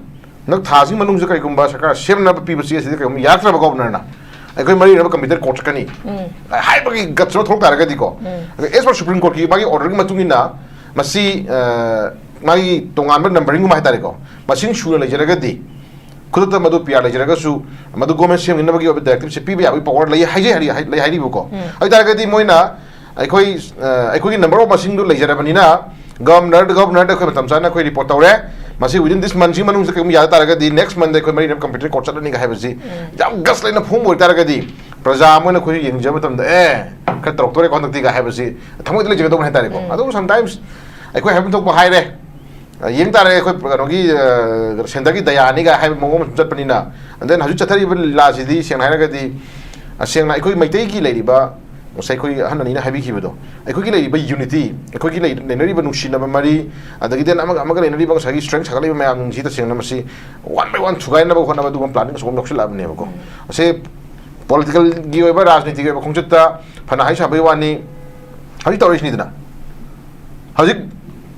ꯍꯟꯗꯛ ꯊꯥꯁꯤꯒꯤ ꯃꯅꯨꯡꯁꯤꯗ ꯀꯔꯤꯒꯨꯝꯕ ꯁꯔꯀꯥꯔ ꯁꯦꯝꯅꯕ ꯄꯤꯕ ꯆꯦ ꯑꯁꯤꯗ ꯀꯔꯤꯒꯨꯝꯕ ꯌꯥꯔꯛꯇ꯭ꯔꯕ ꯒꯣꯚꯔꯅꯔꯅ, ꯑꯩꯈꯣꯏ ꯃꯔꯤ ꯂꯩꯅꯕ ꯀꯝꯄꯤꯇꯦꯟ ꯀꯣꯔꯠ ꯆꯠꯀꯅꯤ ꯍꯥꯏꯕꯒꯤ ꯒꯠꯁ ꯑꯃ ꯊꯣꯛ ꯇꯥꯔꯒꯗꯤꯀꯣ, ꯑꯦꯁ ꯄꯔ ꯁꯨꯄ꯭ꯔꯤꯝ ꯀꯣꯔꯠꯀꯤ ꯃꯥꯒꯤ ꯑꯣꯔꯗꯔꯒꯤ ꯃꯇꯨꯡ ꯏꯟꯅ ꯃꯁꯤ, ꯑ, ꯃꯥꯒꯤ ꯇꯣꯉꯥꯟꯕ ꯅꯝꯕꯔꯤꯡꯒꯨꯝꯕ ꯍꯥꯏꯇꯥꯔꯦꯀꯣ, ꯃꯁꯤꯡ ꯁꯨꯅ ꯂꯩꯖꯔꯒꯗꯤ, ꯈꯨꯗꯛꯇ ꯃꯗꯨ ꯄꯤ ꯑꯥꯔ ꯂꯩꯖꯔꯒꯁꯨ, ꯃꯗꯨ ꯒꯣꯔꯃꯦꯟ ꯁꯦꯝꯈꯤꯅꯕꯒꯤ ꯑꯣꯏꯕ ꯗꯥꯏꯔꯦꯛꯇꯤꯞꯁꯦ ꯄꯤꯕ ꯌꯥꯕꯒꯤ ꯄꯋꯥꯔ ꯂꯩ ꯍꯥꯏꯖꯩ, ꯍꯥꯏꯔꯤ-, ꯍꯥꯏ-, ꯂꯩ ꯍꯥꯏꯔꯤꯕꯀꯣ꯫ ꯑꯗꯨ ꯑꯣꯏ ꯇꯥꯔꯒꯗꯤ ꯃꯣꯏꯅ ꯑꯩꯈꯣꯏ, ꯑ, ꯑꯩꯈꯣꯏꯒꯤ ꯅꯝꯕꯔ ꯑꯣꯐ ꯃꯁꯤꯡꯗꯨ ꯂꯩꯖꯔꯕꯅꯤꯅ, ꯒꯚꯔꯅꯔꯗ, ꯒꯚꯔꯅꯔꯗ ꯑꯩꯈꯣꯏ ꯃꯇꯝ ꯆꯥꯅ ꯑꯩꯈꯣꯏ ꯔꯤꯄꯣꯔꯠ ꯇꯧꯔꯦ, ꯃꯁꯤ within this month ꯁꯤ ꯃꯅꯨꯡꯁꯤꯗ ꯀꯩꯒꯨꯝꯕ ꯌꯥꯗ ꯇꯥꯔꯒꯗꯤ, next month ꯗ ꯑꯩꯈꯣꯏ ꯃꯔꯤ ꯂꯩꯅꯕ ꯀꯝꯄꯤꯇꯦꯟ ꯀꯣꯔꯠ ꯆꯠꯂꯅꯤꯒ ꯍꯥꯏꯕꯁꯤ ꯌꯥꯝ ꯒꯠꯁ ꯂꯩꯅ ꯐꯣꯡꯕ ꯑꯣꯏꯇꯥꯔꯒꯗꯤ, ꯄ꯭ꯔꯖꯥ ꯑꯃ ꯑꯣꯏꯅ ꯑꯩꯈꯣꯏꯁꯨ ꯌꯦꯡꯖꯕ ꯃꯇꯝꯗ, "ꯑꯦ, ꯈꯔ ꯇꯧꯔꯛꯇꯣꯔꯦꯀꯣ ꯍꯟꯗꯛꯇꯤꯒ" ꯍꯥꯏꯕꯁꯤ ꯊꯃꯣꯏꯗ ꯂꯩꯖꯒꯗꯧꯕꯅꯤ ꯍꯥꯏꯇꯥꯔꯦꯀꯣ꯫ ꯑꯗꯨꯕꯨ sometimes ꯑꯩꯈꯣꯏ ꯍꯥꯏꯐꯝ ꯊꯣꯛꯄ ꯍꯥꯏꯔꯦ, ꯑ, ꯌꯦꯡ ꯇꯥꯔꯦ ꯑꯩꯈꯣꯏ ꯀꯩꯅꯣꯒꯤ, ꯑ, ꯁꯦꯟꯇꯔꯒꯤ ꯗꯌꯥꯅꯤꯒ ꯍꯥꯏꯕ ꯃꯑꯣꯡ ꯑꯃ ꯁꯨꯝ ꯆꯠꯄꯅꯤꯅ꯫ And then ꯍꯧꯖꯤꯛ ꯆꯠꯊꯔꯤꯕ ꯂꯤꯂꯥꯁꯤꯗꯤ ꯁꯦꯡꯅ ꯍꯥꯏꯔꯒꯗꯤ, ꯑ, ꯁꯦꯡꯅ ꯑꯩꯈꯣꯏ ꯃꯩꯇꯩꯒꯤ ꯂꯩꯔꯤꯕ, ꯉꯁꯥꯏ ꯑꯩꯈꯣꯏ ꯑꯍꯟ ꯑꯅꯤꯅ ꯍꯥꯏꯕꯤꯈꯤꯕꯗꯣ, ꯑꯩꯈꯣꯏꯒꯤ ꯂꯩꯔꯤꯕ unity, ꯑꯩꯈꯣꯏꯒꯤ ꯂꯩ-, ꯂꯩꯅꯔꯤꯕ ꯅꯨꯡꯁꯤꯅꯕ ꯃꯔꯤ, ꯑꯗꯒꯤ then ꯑꯃꯒ ꯑꯃꯒ ꯂꯩꯅꯔꯤꯕ ꯉꯁꯥꯏꯒꯤ strength ꯁꯥꯒꯠꯂꯛꯏꯕ ꯃꯌꯥꯝꯁꯤ ꯇꯁꯦꯡꯅ ꯃꯁꯤ one by one ꯊꯨꯒꯥꯏꯅꯕ ꯍꯣꯠꯅꯕ ꯑꯗꯨꯒꯨꯝꯕ planning ꯑꯆꯧꯕ ꯑꯃ ꯌꯥꯎꯁꯤꯜꯂꯛꯑꯕꯅꯦꯕꯀꯣ꯫ ꯃꯁꯤ political ꯒꯤ ꯑꯣꯏꯕ, ꯔꯥꯖꯅꯤꯇꯤꯒꯤ ꯑꯣꯏꯕ ꯈꯣꯡꯆꯠꯇ ꯐꯅ ꯍꯥꯏ ꯁꯥꯕꯒꯤ ꯋꯥꯅꯤ, ꯍꯧꯖꯤꯛ ꯇꯧꯔꯛꯏꯁꯤꯅꯤꯗꯅ꯫ ꯍꯧꯖꯤꯛ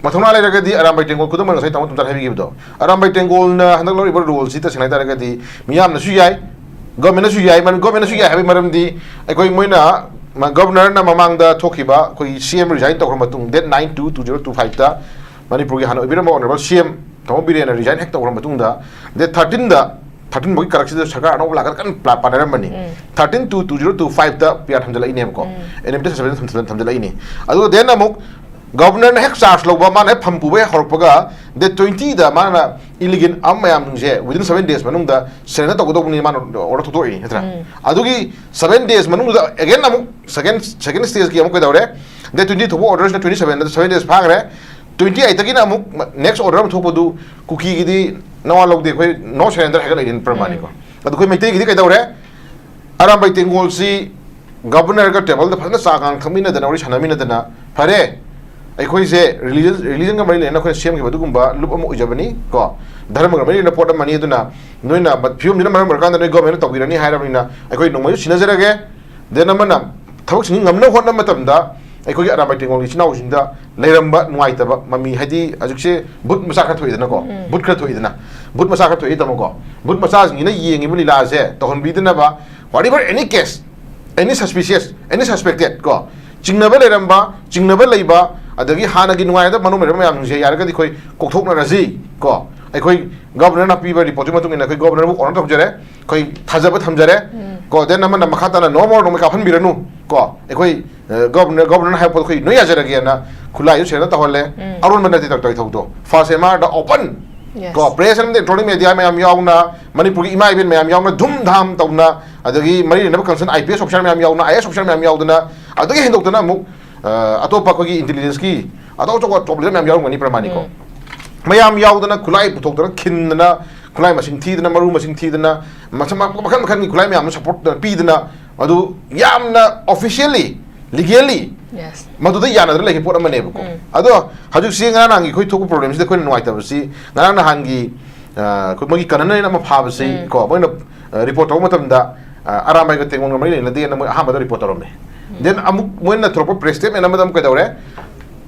ꯃꯊꯧꯅꯥ ꯂꯩꯔꯒꯗꯤ ꯑꯔꯥꯝꯕꯥꯏ ꯇꯦꯡꯒꯣꯜ, ꯈꯨꯗꯝ ꯑꯣꯏꯅ ꯉꯁꯥꯏ ꯇꯥꯃꯣ ꯇꯣꯝꯆꯥꯅ ꯍꯥꯏꯕꯤꯈꯤꯕꯗꯣ, ꯑꯔꯥꯝꯕꯥꯏ ꯇꯦꯡꯒꯣꯜꯅ ꯍꯟꯗꯛ ꯂꯧꯔꯤꯕ ꯔꯣꯜꯁꯤ ꯇꯁꯦꯡꯅ ꯍꯥꯏ ꯇꯥꯔꯒꯗꯤ ꯃꯤꯌꯥꯝꯅꯁꯨ ꯌꯥꯏ, ꯒꯣꯔꯃꯦꯟꯅꯁꯨ ꯌꯥꯏ꯫ ꯃꯔꯝ, ꯒꯣꯔꯃꯦꯟꯅꯁꯨ ꯌꯥꯏ ꯍꯥꯏꯕꯒꯤ ꯃꯔꯝꯗꯤ ꯑꯩꯈꯣꯏ ꯃꯣꯏꯅ ꯃ-, ꯒꯣꯔꯅꯔꯅ ꯃꯃꯥꯡꯗ ꯊꯣꯛꯈꯤꯕ ꯑꯩꯈꯣꯏ ꯁꯤ ꯑꯦꯝ ꯔꯤꯖꯥꯏꯟ ꯇꯧꯈ꯭ꯔ ꯃꯇꯨꯡ, date nine two two zero two five ꯇ ꯃꯅꯤꯄꯨꯔꯒꯤ ꯍꯥꯟꯅ ꯑꯣꯏꯕꯤꯔꯝꯕ ꯑꯣꯅꯔꯦꯕꯜ ꯁꯤ ꯑꯦꯝ ꯇꯥꯃꯣ ꯕꯤꯔꯦꯟꯅ ꯔꯤꯖꯥꯏꯟ ꯍꯦꯛ ꯇꯧꯈ꯭ꯔ ꯃꯇꯨꯡꯗ, date thirteen ꯗ, thirteen ꯐꯥꯎꯒꯤ ꯀꯔꯛꯁꯤꯗ ꯁꯔꯀꯥꯔ ꯑꯅꯧꯕ ꯂꯥꯛꯀꯗ꯭ꯔꯥ ꯀꯟꯅ ꯄ꯭ꯂꯥ-, ꯄꯥꯅꯔꯝꯕꯅꯤ꯫ Thirteen two two zero two five T P R ꯊꯝꯖꯤꯜꯂꯛꯏꯅꯦꯕꯀꯣ, ꯑꯦꯟ ꯑꯦꯝ ꯗꯤ ꯁꯁꯄꯦꯟꯁꯟ ꯊꯝꯖꯤꯜꯂꯛꯏꯅꯤ꯫ ꯑꯗꯨꯒ then ꯑꯃꯨꯛ ꯒꯣꯕꯔꯅꯔꯅ ꯍꯦꯛ ꯆꯥꯔꯖ ꯂꯧꯕ, ꯃꯥꯅ ꯍꯦꯛ ꯐꯝ ꯄꯨꯕ ꯍꯦꯛ ꯍꯧꯔꯛꯄꯒ, date twenty ꯗ ꯃꯥꯅ ꯏꯂꯤꯒꯦꯟ ꯑꯥꯔꯝ ꯃꯌꯥꯝꯁꯦ within seven days ꯃꯅꯨꯡꯗ surrender ꯇꯧꯒꯗꯧꯕꯅꯤ ꯃꯥꯅ ꯑꯣꯔꯗꯔ ꯊꯣꯛꯇꯣꯛꯏ ꯅꯠꯇ꯭ꯔꯥ? ꯑꯗꯨꯒꯤ seven days ꯃꯅꯨꯡꯗꯨꯗ again ꯑꯃꯨꯛ second, second stage ꯀꯤ ꯑꯃꯨꯛ ꯀꯩꯗꯧꯔꯦ? Date twenty ꯊꯣꯛꯄ order ꯁꯤꯅ twenty seven, seven days ꯐꯥꯈ꯭ꯔꯦ꯫ Twenty eight ꯇꯒꯤꯅ ꯑꯃꯨꯛ next order ꯑꯃ ꯊꯣꯛꯄꯗꯨ, ꯀꯨꯀꯤꯒꯤꯗꯤ ꯅꯋꯥ ꯂꯧꯗꯦ, ꯑꯩꯈꯣꯏ no surrender ꯍꯥꯏꯒꯠꯂꯛꯏꯅꯤ ꯄ꯭ꯔꯃꯥꯅꯤꯀꯣ꯫ ꯑꯗꯨ ꯑꯩꯈꯣꯏ ꯃꯩꯇꯩꯒꯤꯗꯤ ꯀꯩꯗꯧꯔꯦ? ꯑꯔꯥꯝꯕꯥꯏ ꯇꯦꯡꯒꯣꯜꯁꯤ ꯒꯕꯔꯅꯔꯒ ꯇꯦꯕꯜꯗ ꯐꯖꯅ ꯆꯥ ꯉꯥꯡ ꯊꯛꯃꯤꯟꯅꯗꯅ, ꯋꯥꯔꯤ ꯁꯥꯟꯅꯃꯤꯟꯅꯗꯅ, "ꯐꯔꯦ, ꯑꯩꯈꯣꯏꯁꯦ ꯔꯤꯂꯤꯖꯟ, ꯔꯤꯂꯤꯖꯟꯒ ꯃꯔꯤ ꯂꯩꯅꯅ ꯑꯩꯈꯣꯏꯅ ꯁꯦꯝꯈꯤꯕ ꯑꯗꯨꯒꯨꯝꯕ ꯂꯨꯞ ꯑꯃ ꯑꯣꯏꯖꯕꯅꯤ ꯀꯣ, ꯙꯔꯃꯒ ꯃꯔꯤ ꯂꯩꯅꯕ ꯄꯣꯠ ꯑꯃꯅꯤ, ꯑꯗꯨꯅ ꯅꯣꯏꯅ ꯃ-, ꯐꯤꯕꯝꯁꯤꯅ ꯃꯔꯝ ꯑꯣꯏꯔꯀꯥꯟꯗ ꯅꯣꯏ ꯒꯣꯔꯃꯦꯟꯅ ꯇꯧꯕꯤꯔꯅꯤ ꯍꯥꯏꯔꯕꯅꯤꯅ ꯑꯩꯈꯣꯏ ꯅꯣꯡꯃꯩꯁꯨ ꯁꯤꯟꯅꯖꯔꯒꯦ." ꯗꯦꯟ ꯑꯃꯅ ꯊꯕꯛꯁꯤꯡꯁꯤ ꯉꯝꯅꯕ ꯍꯣꯠꯅꯕ ꯃꯇꯝꯗ ꯑꯩꯈꯣꯏꯒꯤ ꯑꯔꯥꯝꯕꯥꯏ ꯇꯦꯡꯒꯣꯜꯒꯤ ꯏꯆꯤꯟ ꯏꯅꯥꯎꯁꯤꯡꯗ ꯂꯩꯔꯝꯕ ꯅꯨꯡꯉꯥꯏꯇꯕ ꯃꯃꯤ, ꯍꯥꯏꯗꯤ ꯍꯧꯖꯤꯛꯁꯦ ꯕꯨꯠ ꯃꯆꯥ ꯈꯔ ꯊꯣꯛꯏꯗꯅꯀꯣ, ꯎꯝ꯫ ꯕꯨꯠ ꯈꯔ ꯊꯣꯛꯏꯗꯅ, ꯕꯨꯠ ꯃꯆꯥ ꯈꯔ ꯊꯣꯛꯏ ꯇꯥꯃꯣꯀꯣ, ꯕꯨꯠ ꯃꯆꯥꯁꯤꯡꯁꯤꯅ ꯌꯦꯡꯉꯤꯕ ꯂꯤꯂꯥꯁꯦ ꯇꯧꯍꯟꯕꯤꯗꯅꯕ, whatever any case, any suspicious, any suspected ꯀꯣ, ꯆꯤꯡꯅꯕ ꯂꯩꯔꯝꯕ, ꯆꯤꯡꯅꯕ ꯂꯩꯕ, ꯑꯗꯒꯤ ꯍꯥꯟꯅꯒꯤ ꯅꯨꯡꯉꯥꯏꯅꯗꯕ ꯃꯅꯨꯡ ꯂꯩꯔꯝꯕ ꯃꯌꯥꯝꯁꯤꯡꯁꯦ ꯌꯥꯔꯒꯗꯤ ꯑꯩꯈꯣꯏ ꯀꯣꯛꯊꯣꯛꯅꯔꯁꯤ ꯀꯣ꯫ ꯑꯩꯈꯣꯏ ꯒꯣꯕꯔꯅꯔꯅ ꯄꯤꯕ ꯔꯤꯄꯣꯔꯠꯇꯨꯒꯤ ꯃꯇꯨꯡ ꯏꯟꯅ ꯑꯩꯈꯣꯏ ꯒꯣꯕꯔꯅꯔꯕꯨ ꯑꯣꯅꯔ ꯇꯧꯖꯔꯦ, ꯑꯩꯈꯣꯏ ꯊꯥꯖꯕ ꯊꯝꯖꯔꯦ ꯎꯝ꯫ ꯀꯣ꯫ ꯗꯦꯟ ꯑꯃꯅ ꯃꯈꯥ ꯇꯥꯅ "No more, ꯅꯣꯡꯃꯩ ꯀꯥꯞꯍꯟꯕꯤꯔꯅꯨ" ꯀꯣ꯫ ꯑꯩꯈꯣꯏ, ꯑ, ꯒꯣꯕꯔꯅꯔ, ꯒꯣꯕꯔꯅꯔꯅ ꯍꯥꯏꯕ ꯄꯣꯠꯇꯣ ꯑꯩꯈꯣꯏ ꯅꯣꯏ ꯌꯥꯖꯔꯒꯦꯅ ꯈꯨꯠꯂꯥꯏꯁꯨ ꯁꯦꯔꯦꯟꯗꯔ ꯇꯧꯍꯜꯂꯦ꯫ ꯎꯝ꯫ ꯑꯔꯣꯟꯕ ꯅꯠꯇꯦ ꯇꯧ-, ꯇꯧꯔꯤ ꯊꯧꯗꯣ꯫ ꯐꯥꯔꯁ ꯑꯦꯝ ꯑꯥꯔꯗ open ꯌꯦꯁ꯫ ꯀꯣ, ꯄ꯭ꯔꯦꯁ ꯑꯃꯗꯤ, ꯏꯂꯦꯛꯇ꯭ꯔꯣꯅꯤꯛ ꯃꯦꯗꯤꯌꯥ ꯃꯌꯥꯝ ꯌꯥꯎꯅ, ꯃꯅꯤꯄꯨꯔꯒꯤ ꯏꯃꯥ ꯏꯕꯦꯟ ꯃꯌꯥꯝ ꯌꯥꯎꯅ, ꯙꯨꯝ ꯙꯥꯝ ꯇꯧꯅ, ꯑꯗꯒꯤ ꯃꯔꯤ ꯂꯩꯅꯕ concern I P S officer ꯃꯌꯥꯝ ꯌꯥꯎꯅ, ꯑꯥꯏ ꯑꯦ ꯑꯦꯁ ꯑꯣꯐꯤꯁꯥꯔ ꯃꯌꯥꯝ ꯌꯥꯎꯗꯅ, ꯑꯗꯨꯗꯒꯤ ꯍꯦꯟꯗꯣꯛꯇꯅ ꯑꯃꯨꯛ, ꯑ, ꯑꯇꯣꯞꯄ ꯑꯩꯈꯣꯏꯒꯤ ꯏꯟꯇꯦꯂꯤꯖꯦꯟꯁꯀꯤ ꯑꯇꯣꯞ ꯑꯇꯣꯞꯄ ꯇꯣꯞ ꯂꯤꯗꯔ ꯃꯌꯥꯝ ꯌꯥꯎꯔꯝꯒꯅꯤ, ꯄ꯭ꯔꯃꯥꯅꯤꯀꯣ꯫ ꯎꯝ꯫ ꯃꯌꯥꯝ ꯌꯥꯎꯗꯅ ꯈꯨꯠꯂꯥꯏ ꯄꯨꯊꯣꯛꯇꯅ ꯈꯤꯟꯗꯅ, ꯈꯨꯠꯂꯥꯏ ꯃꯁꯤꯡ ꯊꯤꯗꯅ, ꯃꯔꯨ ꯃꯁꯤꯡ ꯊꯤꯗꯅ, ꯃꯁ-, ꯃꯈꯜ ꯃꯈꯜꯒꯤ ꯈꯨꯠꯂꯥꯏ ꯃꯌꯥꯝꯗꯣ ꯁꯞꯄꯣꯔꯠ ꯄꯤꯗꯅ, ꯑꯗꯨ ꯌꯥꯝꯅ officially, legally ꯌꯦꯁ꯫ ꯃꯗꯨꯗ ꯌꯥꯅꯗꯅ ꯂꯩꯈꯤꯕ ꯄꯣꯠ ꯑꯃꯅꯦꯕꯀꯣ꯫ ꯎꯝ꯫ ꯑꯗꯣ ꯍꯧꯖꯤꯛꯁꯤ ꯉꯔꯥꯡ ꯅꯍꯥꯟꯒꯤ ꯑꯩꯈꯣꯏ ꯊꯣꯛꯄ ꯄ꯭ꯔꯣꯕ꯭ꯂꯦꯝꯁꯤꯗ ꯑꯩꯈꯣꯏꯅ ꯅꯨꯡꯉꯥꯏꯇꯕꯁꯤ, ꯉꯔꯥꯡ ꯅꯍꯥꯟꯒꯤ, ꯑ, ꯑꯩꯈꯣꯏ ꯃꯣꯏꯒꯤ ꯀꯅꯟ ꯑꯃ ꯐꯥꯕꯁꯤ ꯎꯝ꯫ ꯀꯣ, ꯃꯣꯏꯅ, ꯑ, ꯔꯤꯄꯣꯔꯠ ꯇꯧꯕ ꯃꯇꯝꯗ, ꯑ, ꯑꯔꯥꯝꯕꯥꯏꯒ ꯇꯦꯡꯒꯣꯜꯒ ꯃꯔꯤ ꯂꯩꯅꯗꯦꯅ ꯃꯣꯏ ꯑꯍꯥꯟꯕꯗ ꯔꯤꯄꯣꯔꯠ ꯇꯧꯔꯝꯃꯦ꯫ ꯎꯝ꯫ ꯗꯦꯟ ꯑꯃꯨꯛ ꯃꯣꯏꯅ ꯊꯣꯔꯛꯄ ꯄ꯭ꯔꯦꯁ ꯁ꯭ꯇꯦꯠꯃꯦꯟ ꯑꯃꯗ ꯑꯃꯨꯛ ꯀꯩꯗꯧꯔꯦ?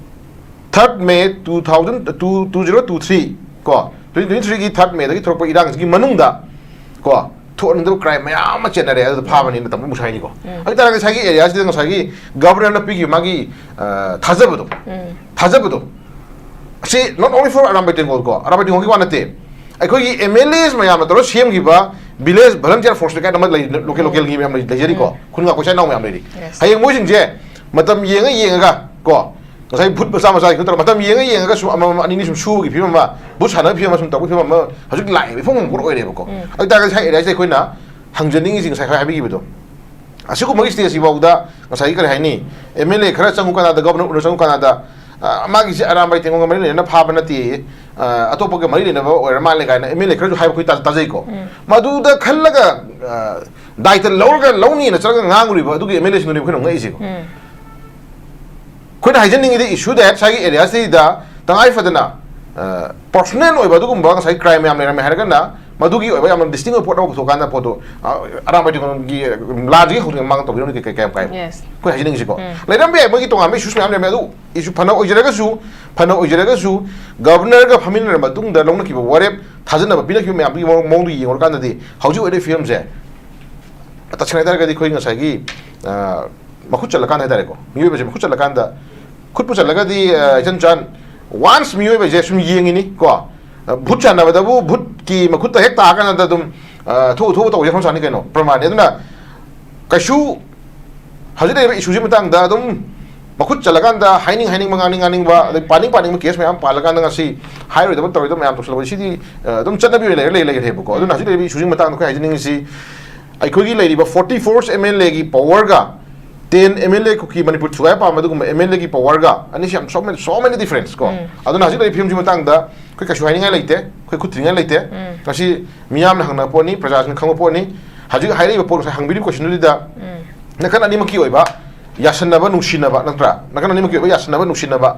Third May two thousand, two, two zero two three ꯀꯣ, twenty twenty-threeꯒꯤ third Mayꯗꯒꯤ ꯊꯣꯔꯛꯄ ꯏꯔꯥꯡꯁꯤꯒꯤ ꯃꯅꯨꯡꯗ ꯀꯣ, ꯊꯣꯛꯍꯟꯅꯤꯡꯗꯕ ꯀ꯭ꯔꯥꯏꯝ ꯃꯌꯥꯝ ꯑꯃ ꯆꯦꯟꯅꯔꯦ, ꯑꯗꯨꯗ ꯐꯥꯕꯅꯤꯅ ꯇꯧꯕ ꯃꯨꯁꯥꯏꯅꯤꯀꯣ꯫ ꯎꯝ꯫ ꯑꯗꯨ ꯇꯥꯔꯒꯗꯤ ꯉꯁꯥꯏꯒꯤ ꯑꯦꯔꯤꯌꯥꯁꯤꯗ ꯉꯁꯥꯏꯒꯤ ꯒꯕꯔꯅꯔꯅ ꯄꯤꯈꯤꯕ ꯃꯥꯒꯤ, ꯑ, ꯊꯥꯖꯕꯗꯣ, ꯎꯝ꯫ ꯊꯥꯖꯕꯗꯣ, ꯑꯁꯤ not only for ꯑꯔꯥꯝꯕꯥꯏ ꯇꯦꯡꯒꯣꯜ ꯀꯣ, ꯑꯔꯥꯝꯕꯥꯏ ꯇꯦꯡꯒꯣꯜꯒꯤ ꯋꯥ ꯅꯠꯇꯦ, ꯑꯩꯈꯣꯏꯒꯤ ꯑꯦꯝ ꯑꯦꯜ ꯑꯦꯁ ꯃꯌꯥꯝꯅ ꯇꯧꯔꯒ ꯁꯦꯝꯈꯤꯕ village volunteer force ꯀꯥꯏꯅ ꯑꯃ ꯂꯩ, ꯂꯣꯀꯦꯜ, ꯎꯝ꯫ ꯂꯣꯀꯦꯜꯒꯤ ꯃꯌꯥꯝ ꯂꯩ-, ꯂꯩꯖꯔꯤꯀꯣ, ꯎꯝ꯫ ꯈꯨꯟꯒꯥ ꯀꯣꯏꯆꯥꯏ ꯏꯅꯥꯎ ꯃꯌꯥꯝ ꯂꯩꯔꯤ꯫ ꯌꯦꯁ꯫ ꯍꯌꯦꯡ ꯃꯣꯏꯁꯤꯡꯁꯦ ꯃꯇꯝ ꯌꯦꯡꯉ ꯌꯦꯡꯉꯒ ꯀꯣ, ꯉꯁꯥꯏ ꯚꯨꯠ ꯃꯆꯥ ꯃꯆꯥ ꯈꯤꯇꯪ ꯇꯧꯔꯒ ꯃꯇꯝ ꯌꯦꯡꯉ ꯌꯦꯡꯉꯒ ꯁꯨꯝ ꯑꯃꯃꯝ ꯑꯅꯤ ꯑꯅꯤ ꯁꯨꯝ ꯁꯨꯕꯒꯤ ꯐꯤꯕꯝ ꯑꯃ, ꯚꯨꯠ ꯁꯥꯟꯅꯕꯒꯤ ꯐꯤꯕꯝ ꯑꯃ ꯁꯨꯝ ꯇꯧꯕꯒꯤ ꯐꯤꯕꯝ ꯑꯃ ꯍꯧꯖꯤꯛ ꯂꯥꯛꯑꯦꯕ, ꯏꯐꯣꯡ ꯐꯣꯡꯕ ꯄꯣꯠ ꯑꯣꯏꯔꯦꯕꯀꯣ꯫ ꯎꯝ꯫ ꯑꯗꯨ ꯇꯥꯔꯒꯗꯤ ꯉꯁꯥꯏ ꯑꯦꯔꯤꯌꯥꯁꯤꯗ ꯑꯩꯈꯣꯏꯅ ꯍꯪꯖꯅꯤꯡꯉꯤꯁꯤ ꯉꯁꯥꯏ ꯍꯥꯏꯕꯤꯈꯤꯕꯗꯣ, ꯑꯁꯤꯒꯨꯝꯕꯒꯤ ꯁ꯭ꯇꯦꯖꯁꯤ ꯐꯥꯎꯗ ꯉꯁꯥꯏꯒꯤ ꯀꯔꯤ ꯍꯥꯏꯅꯤ, ꯑꯦꯝ ꯑꯦꯜ ꯑꯦ ꯈꯔ ꯆꯪꯉꯨ ꯀꯥꯟꯗ, ꯒꯕꯔꯅꯔ ꯎꯅ ꯆꯪꯉꯨ ꯀꯥꯟꯗ, ꯑ, ꯃꯥꯒꯤꯁꯦ ꯑꯔꯥꯝꯕꯥꯏ ꯇꯦꯡꯒꯣꯡꯒ ꯃꯔꯤ ꯂꯩꯅꯅ ꯐꯥꯕ ꯅꯠꯇꯦ, ꯑ, ꯑꯇꯣꯞꯄꯒ ꯃꯔꯤ ꯂꯩꯅꯕ ꯑꯣꯏꯔ ꯃꯥꯜꯂꯦ ꯀꯥꯏꯅ ꯑꯦꯝ ꯑꯦꯜ ꯑꯦ ꯈꯔꯁꯨ ꯍꯥꯏꯕ ꯑꯩꯈꯣꯏ ꯇꯥ-, ꯇꯥꯖꯩꯀꯣ꯫ ꯃꯗꯨꯗ ꯈꯜꯂꯒ, ꯑ, ꯗꯥꯏꯇ ꯂꯧꯔꯒ ꯂꯧꯅꯤꯅ ꯆꯠꯂꯒ ꯉꯥꯡꯉꯨꯔꯤꯕ ꯑꯗꯨꯒꯤ ꯑꯦꯝ ꯑꯦꯜ ꯑꯦꯁꯤꯡꯗꯨꯅꯦꯕ ꯑꯩꯈꯣꯏꯅ ꯉꯛꯏꯁꯦꯀꯣ꯫ ꯑꯩꯈꯣꯏꯅ ꯍꯥꯏꯖꯅꯤꯡꯉꯤꯗꯤ ꯏꯁꯨ ꯗꯦꯠ ꯉꯁꯥꯏꯒꯤ ꯑꯦꯔꯤꯌꯥꯁꯤꯗ ꯇꯉꯥꯏ ꯐꯗꯅ, ꯑ, ꯄꯔꯁꯣꯅꯦꯜ ꯑꯣꯏꯕ ꯑꯗꯨꯒꯨꯝꯕ ꯉꯁꯥꯏ ꯀ꯭ꯔꯥꯏꯝ ꯃꯌꯥꯝ ꯂꯩꯔꯝꯃꯦ ꯍꯥꯏꯔꯒꯅ ꯃꯗꯨꯒꯤ ꯑꯣꯏꯕ ꯌꯥꯝꯅ ꯗꯤꯁꯇꯤꯡ ꯑꯣꯏꯕ ꯄꯣꯠ ꯑꯃ ꯄꯨꯊꯣꯛꯀꯥꯟꯗ ꯄꯣꯠꯇꯣ, ꯑ, ꯑꯔꯥꯝꯕꯥꯏ ꯇꯦꯡꯒꯣꯡꯒꯤ ꯂꯥꯟꯁꯤꯒꯤ ꯍꯧꯖꯤꯛ ꯃꯃꯥꯡꯗ ꯇꯧꯕꯤꯔꯝꯃꯤ ꯀꯩ, ꯀꯩ, ꯀꯌꯥꯝ ꯀꯥꯏ? Yes. ꯑꯩꯈꯣꯏ ꯍꯥꯏꯖꯅꯤꯡꯉꯤꯁꯤꯀꯣ꯫ ꯂꯩꯔꯝꯕ ꯌꯥꯏ, ꯃꯣꯏꯒꯤ ꯇꯣꯉꯥꯟꯕ ꯏꯁꯨꯁ ꯃꯌꯥꯝ ꯂꯩꯔꯝꯃꯦ, ꯑꯗꯨ ꯏꯁꯨ ꯐꯅ ꯑꯣꯏꯖꯔꯒꯁꯨ, ꯐꯅ ꯑꯣꯏꯖꯔꯒꯁꯨ, ꯒꯕꯔꯅꯔꯒ ꯐꯝꯃꯤꯟꯅꯔ ꯃꯇꯨꯡꯗ ꯂꯧꯅꯈꯤꯕ ꯋꯥꯔꯦꯞ, ꯊꯥꯖꯅꯕ ꯄꯤꯅꯈꯤꯕ ꯃꯌꯥꯝꯗꯨꯒꯤ ꯃꯑꯣꯡ-, ꯃꯑꯣꯡꯗꯣ ꯌꯦꯡꯉꯨꯔꯀꯥꯟꯗꯗꯤ ꯍꯧꯖꯤꯛ ꯑꯣꯏꯔꯤꯕ ꯐꯤꯕꯝꯁꯦ ꯇꯁꯦꯡꯅ ꯍꯥꯏꯇꯥꯔꯒꯗꯤ ꯑꯩꯈꯣꯏ ꯉꯁꯥꯏꯒꯤ, ꯑ, ꯃꯈꯨꯠ ꯆꯜꯂꯀꯥꯟꯗ ꯍꯥꯏꯇꯥꯔꯦꯀꯣ, ꯃꯤꯑꯣꯏꯕꯁꯦ ꯃꯈꯨꯠ ꯆꯜꯂꯀꯥꯟꯗ, ꯈꯨꯠꯄꯨ ꯆꯜꯂꯒꯗꯤ, ꯑ, ꯏꯆꯟ ꯆꯥꯟ, ꯋꯥꯟꯁ ꯃꯤꯑꯣꯏꯕꯁꯦ ꯁꯨꯝ ꯌꯦꯡꯉꯤꯅꯤ ꯀꯣ, ꯑ, ꯚꯨꯠ ꯁꯥꯟꯅꯕꯗꯕꯨ ꯚꯨꯠꯀꯤ ꯃꯈꯨꯠꯇ ꯍꯦꯛ ꯇꯥꯀꯥꯟꯗ ꯑꯗꯨꯝ, ꯑ, ꯊꯣꯛꯎ ꯊꯣꯛꯎ ꯇꯧꯕꯁꯦ ꯍꯧꯅ ꯁꯥꯅꯤ ꯀꯩꯅꯣ, ꯄ꯭ꯔꯃꯥꯟꯅꯤ꯫ ꯑꯗꯨꯅ ꯀꯩꯁꯨ ꯍꯧꯖꯤꯛ ꯂꯩꯔꯤꯕ ꯏꯁꯨꯁꯤ ꯃꯇꯥꯡꯗ ꯑꯗꯨꯝ ꯃꯈꯨꯠ ꯆꯜꯂꯀꯥꯟꯗ ꯍꯥꯏꯅꯤꯡ ꯍꯥꯏꯅꯤꯡꯕ, ꯉꯥꯡꯅꯤꯡ ꯉꯥꯡꯅꯤꯡꯕ, ꯑꯗꯩ ꯄꯥꯅꯤꯡ ꯄꯥꯅꯤꯡꯕ ꯀꯦꯁ ꯃꯌꯥꯝ ꯄꯥꯜꯂꯀꯥꯟꯗ ꯉꯁꯤ ꯍꯥꯏꯔꯣꯏꯗꯕ ꯇꯧꯔꯣꯏꯗꯕ ꯃꯌꯥꯝ ꯇꯧꯁꯜꯂꯛꯄ ꯁꯤꯗꯤ, ꯑ, ꯑꯗꯨꯝ ꯆꯠꯅꯕꯤ ꯑꯣꯏꯅ ꯂꯩꯔ ꯂꯩ-, ꯂꯩꯈ꯭ꯔꯦꯕꯀꯣ꯫ ꯑꯗꯨꯅ ꯍꯧꯖꯤꯛ ꯂꯩꯔꯤꯕ ꯏꯁꯨꯁꯤ ꯃꯇꯥꯡꯗ ꯑꯩꯈꯣꯏ ꯍꯥꯏꯖꯅꯤꯡꯉꯤꯁꯤ, ꯑꯩꯈꯣꯏꯒꯤ ꯂꯩꯔꯤꯕ ꯐꯣꯔꯇꯤ ꯐꯣꯔꯁ ꯑꯦꯝ ꯑꯦꯜ ꯑꯦꯒꯤ ꯄꯋꯔꯒ ꯇꯦꯟ ꯑꯦꯝ ꯑꯦꯜ ꯑꯦ ꯀꯨꯀꯤ ꯃꯅꯤꯄꯨꯔ ꯊꯨꯒꯥꯏ ꯄꯥꯝꯕ ꯑꯗꯨꯒꯨꯝꯕ ꯑꯦꯝ ꯑꯦꯜ ꯑꯦꯒꯤ ꯄꯋꯔꯒ ꯑꯅꯤꯁꯤ ꯌꯥꯝ so many, so many difference ꯀꯣ꯫ ꯑꯗꯨꯅ ꯍꯧꯖꯤꯛ ꯂꯩꯔꯤꯕ ꯐꯤꯕꯝꯁꯤ ꯃꯇꯥꯡꯗ ꯑꯩꯈꯣꯏ ꯀꯩꯁꯨ ꯍꯥꯏꯅꯤꯡꯉꯥꯏ ꯂꯩꯇꯦ, ꯑꯩꯈꯣꯏ ꯈꯨꯠ ꯊꯤꯅꯤꯡꯉꯥꯏ ꯂꯩꯇꯦ꯫ ꯉꯁꯤ ꯃꯤꯌꯥꯝꯅ ꯍꯪꯅꯕ ꯄꯣꯠꯅꯤ, ꯄ꯭ꯔꯖꯥꯁꯤꯡꯅ ꯈꯪꯕ ꯄꯣꯠꯅꯤ꯫ ꯍꯧꯖꯤꯛ ꯍꯥꯏꯔꯛꯏꯕ ꯄꯣꯠ, ꯉꯁꯥꯏ ꯍꯪꯕꯤꯔꯤꯕ ꯀꯣꯏꯁꯟꯗꯨꯗ ꯅꯥꯀꯟ ꯑꯅꯤꯃꯛꯀꯤ ꯑꯣꯏꯕ ꯌꯥꯁꯟꯅꯕ, ꯅꯨꯡꯁꯤꯅꯕ, ꯅꯠꯇ꯭ꯔꯥ? ꯅꯥꯀꯟ ꯑꯅꯤꯃꯛꯀꯤ ꯑꯣꯏꯕ ꯌꯥꯁꯟꯅꯕ, ꯅꯨꯡꯁꯤꯅꯕ,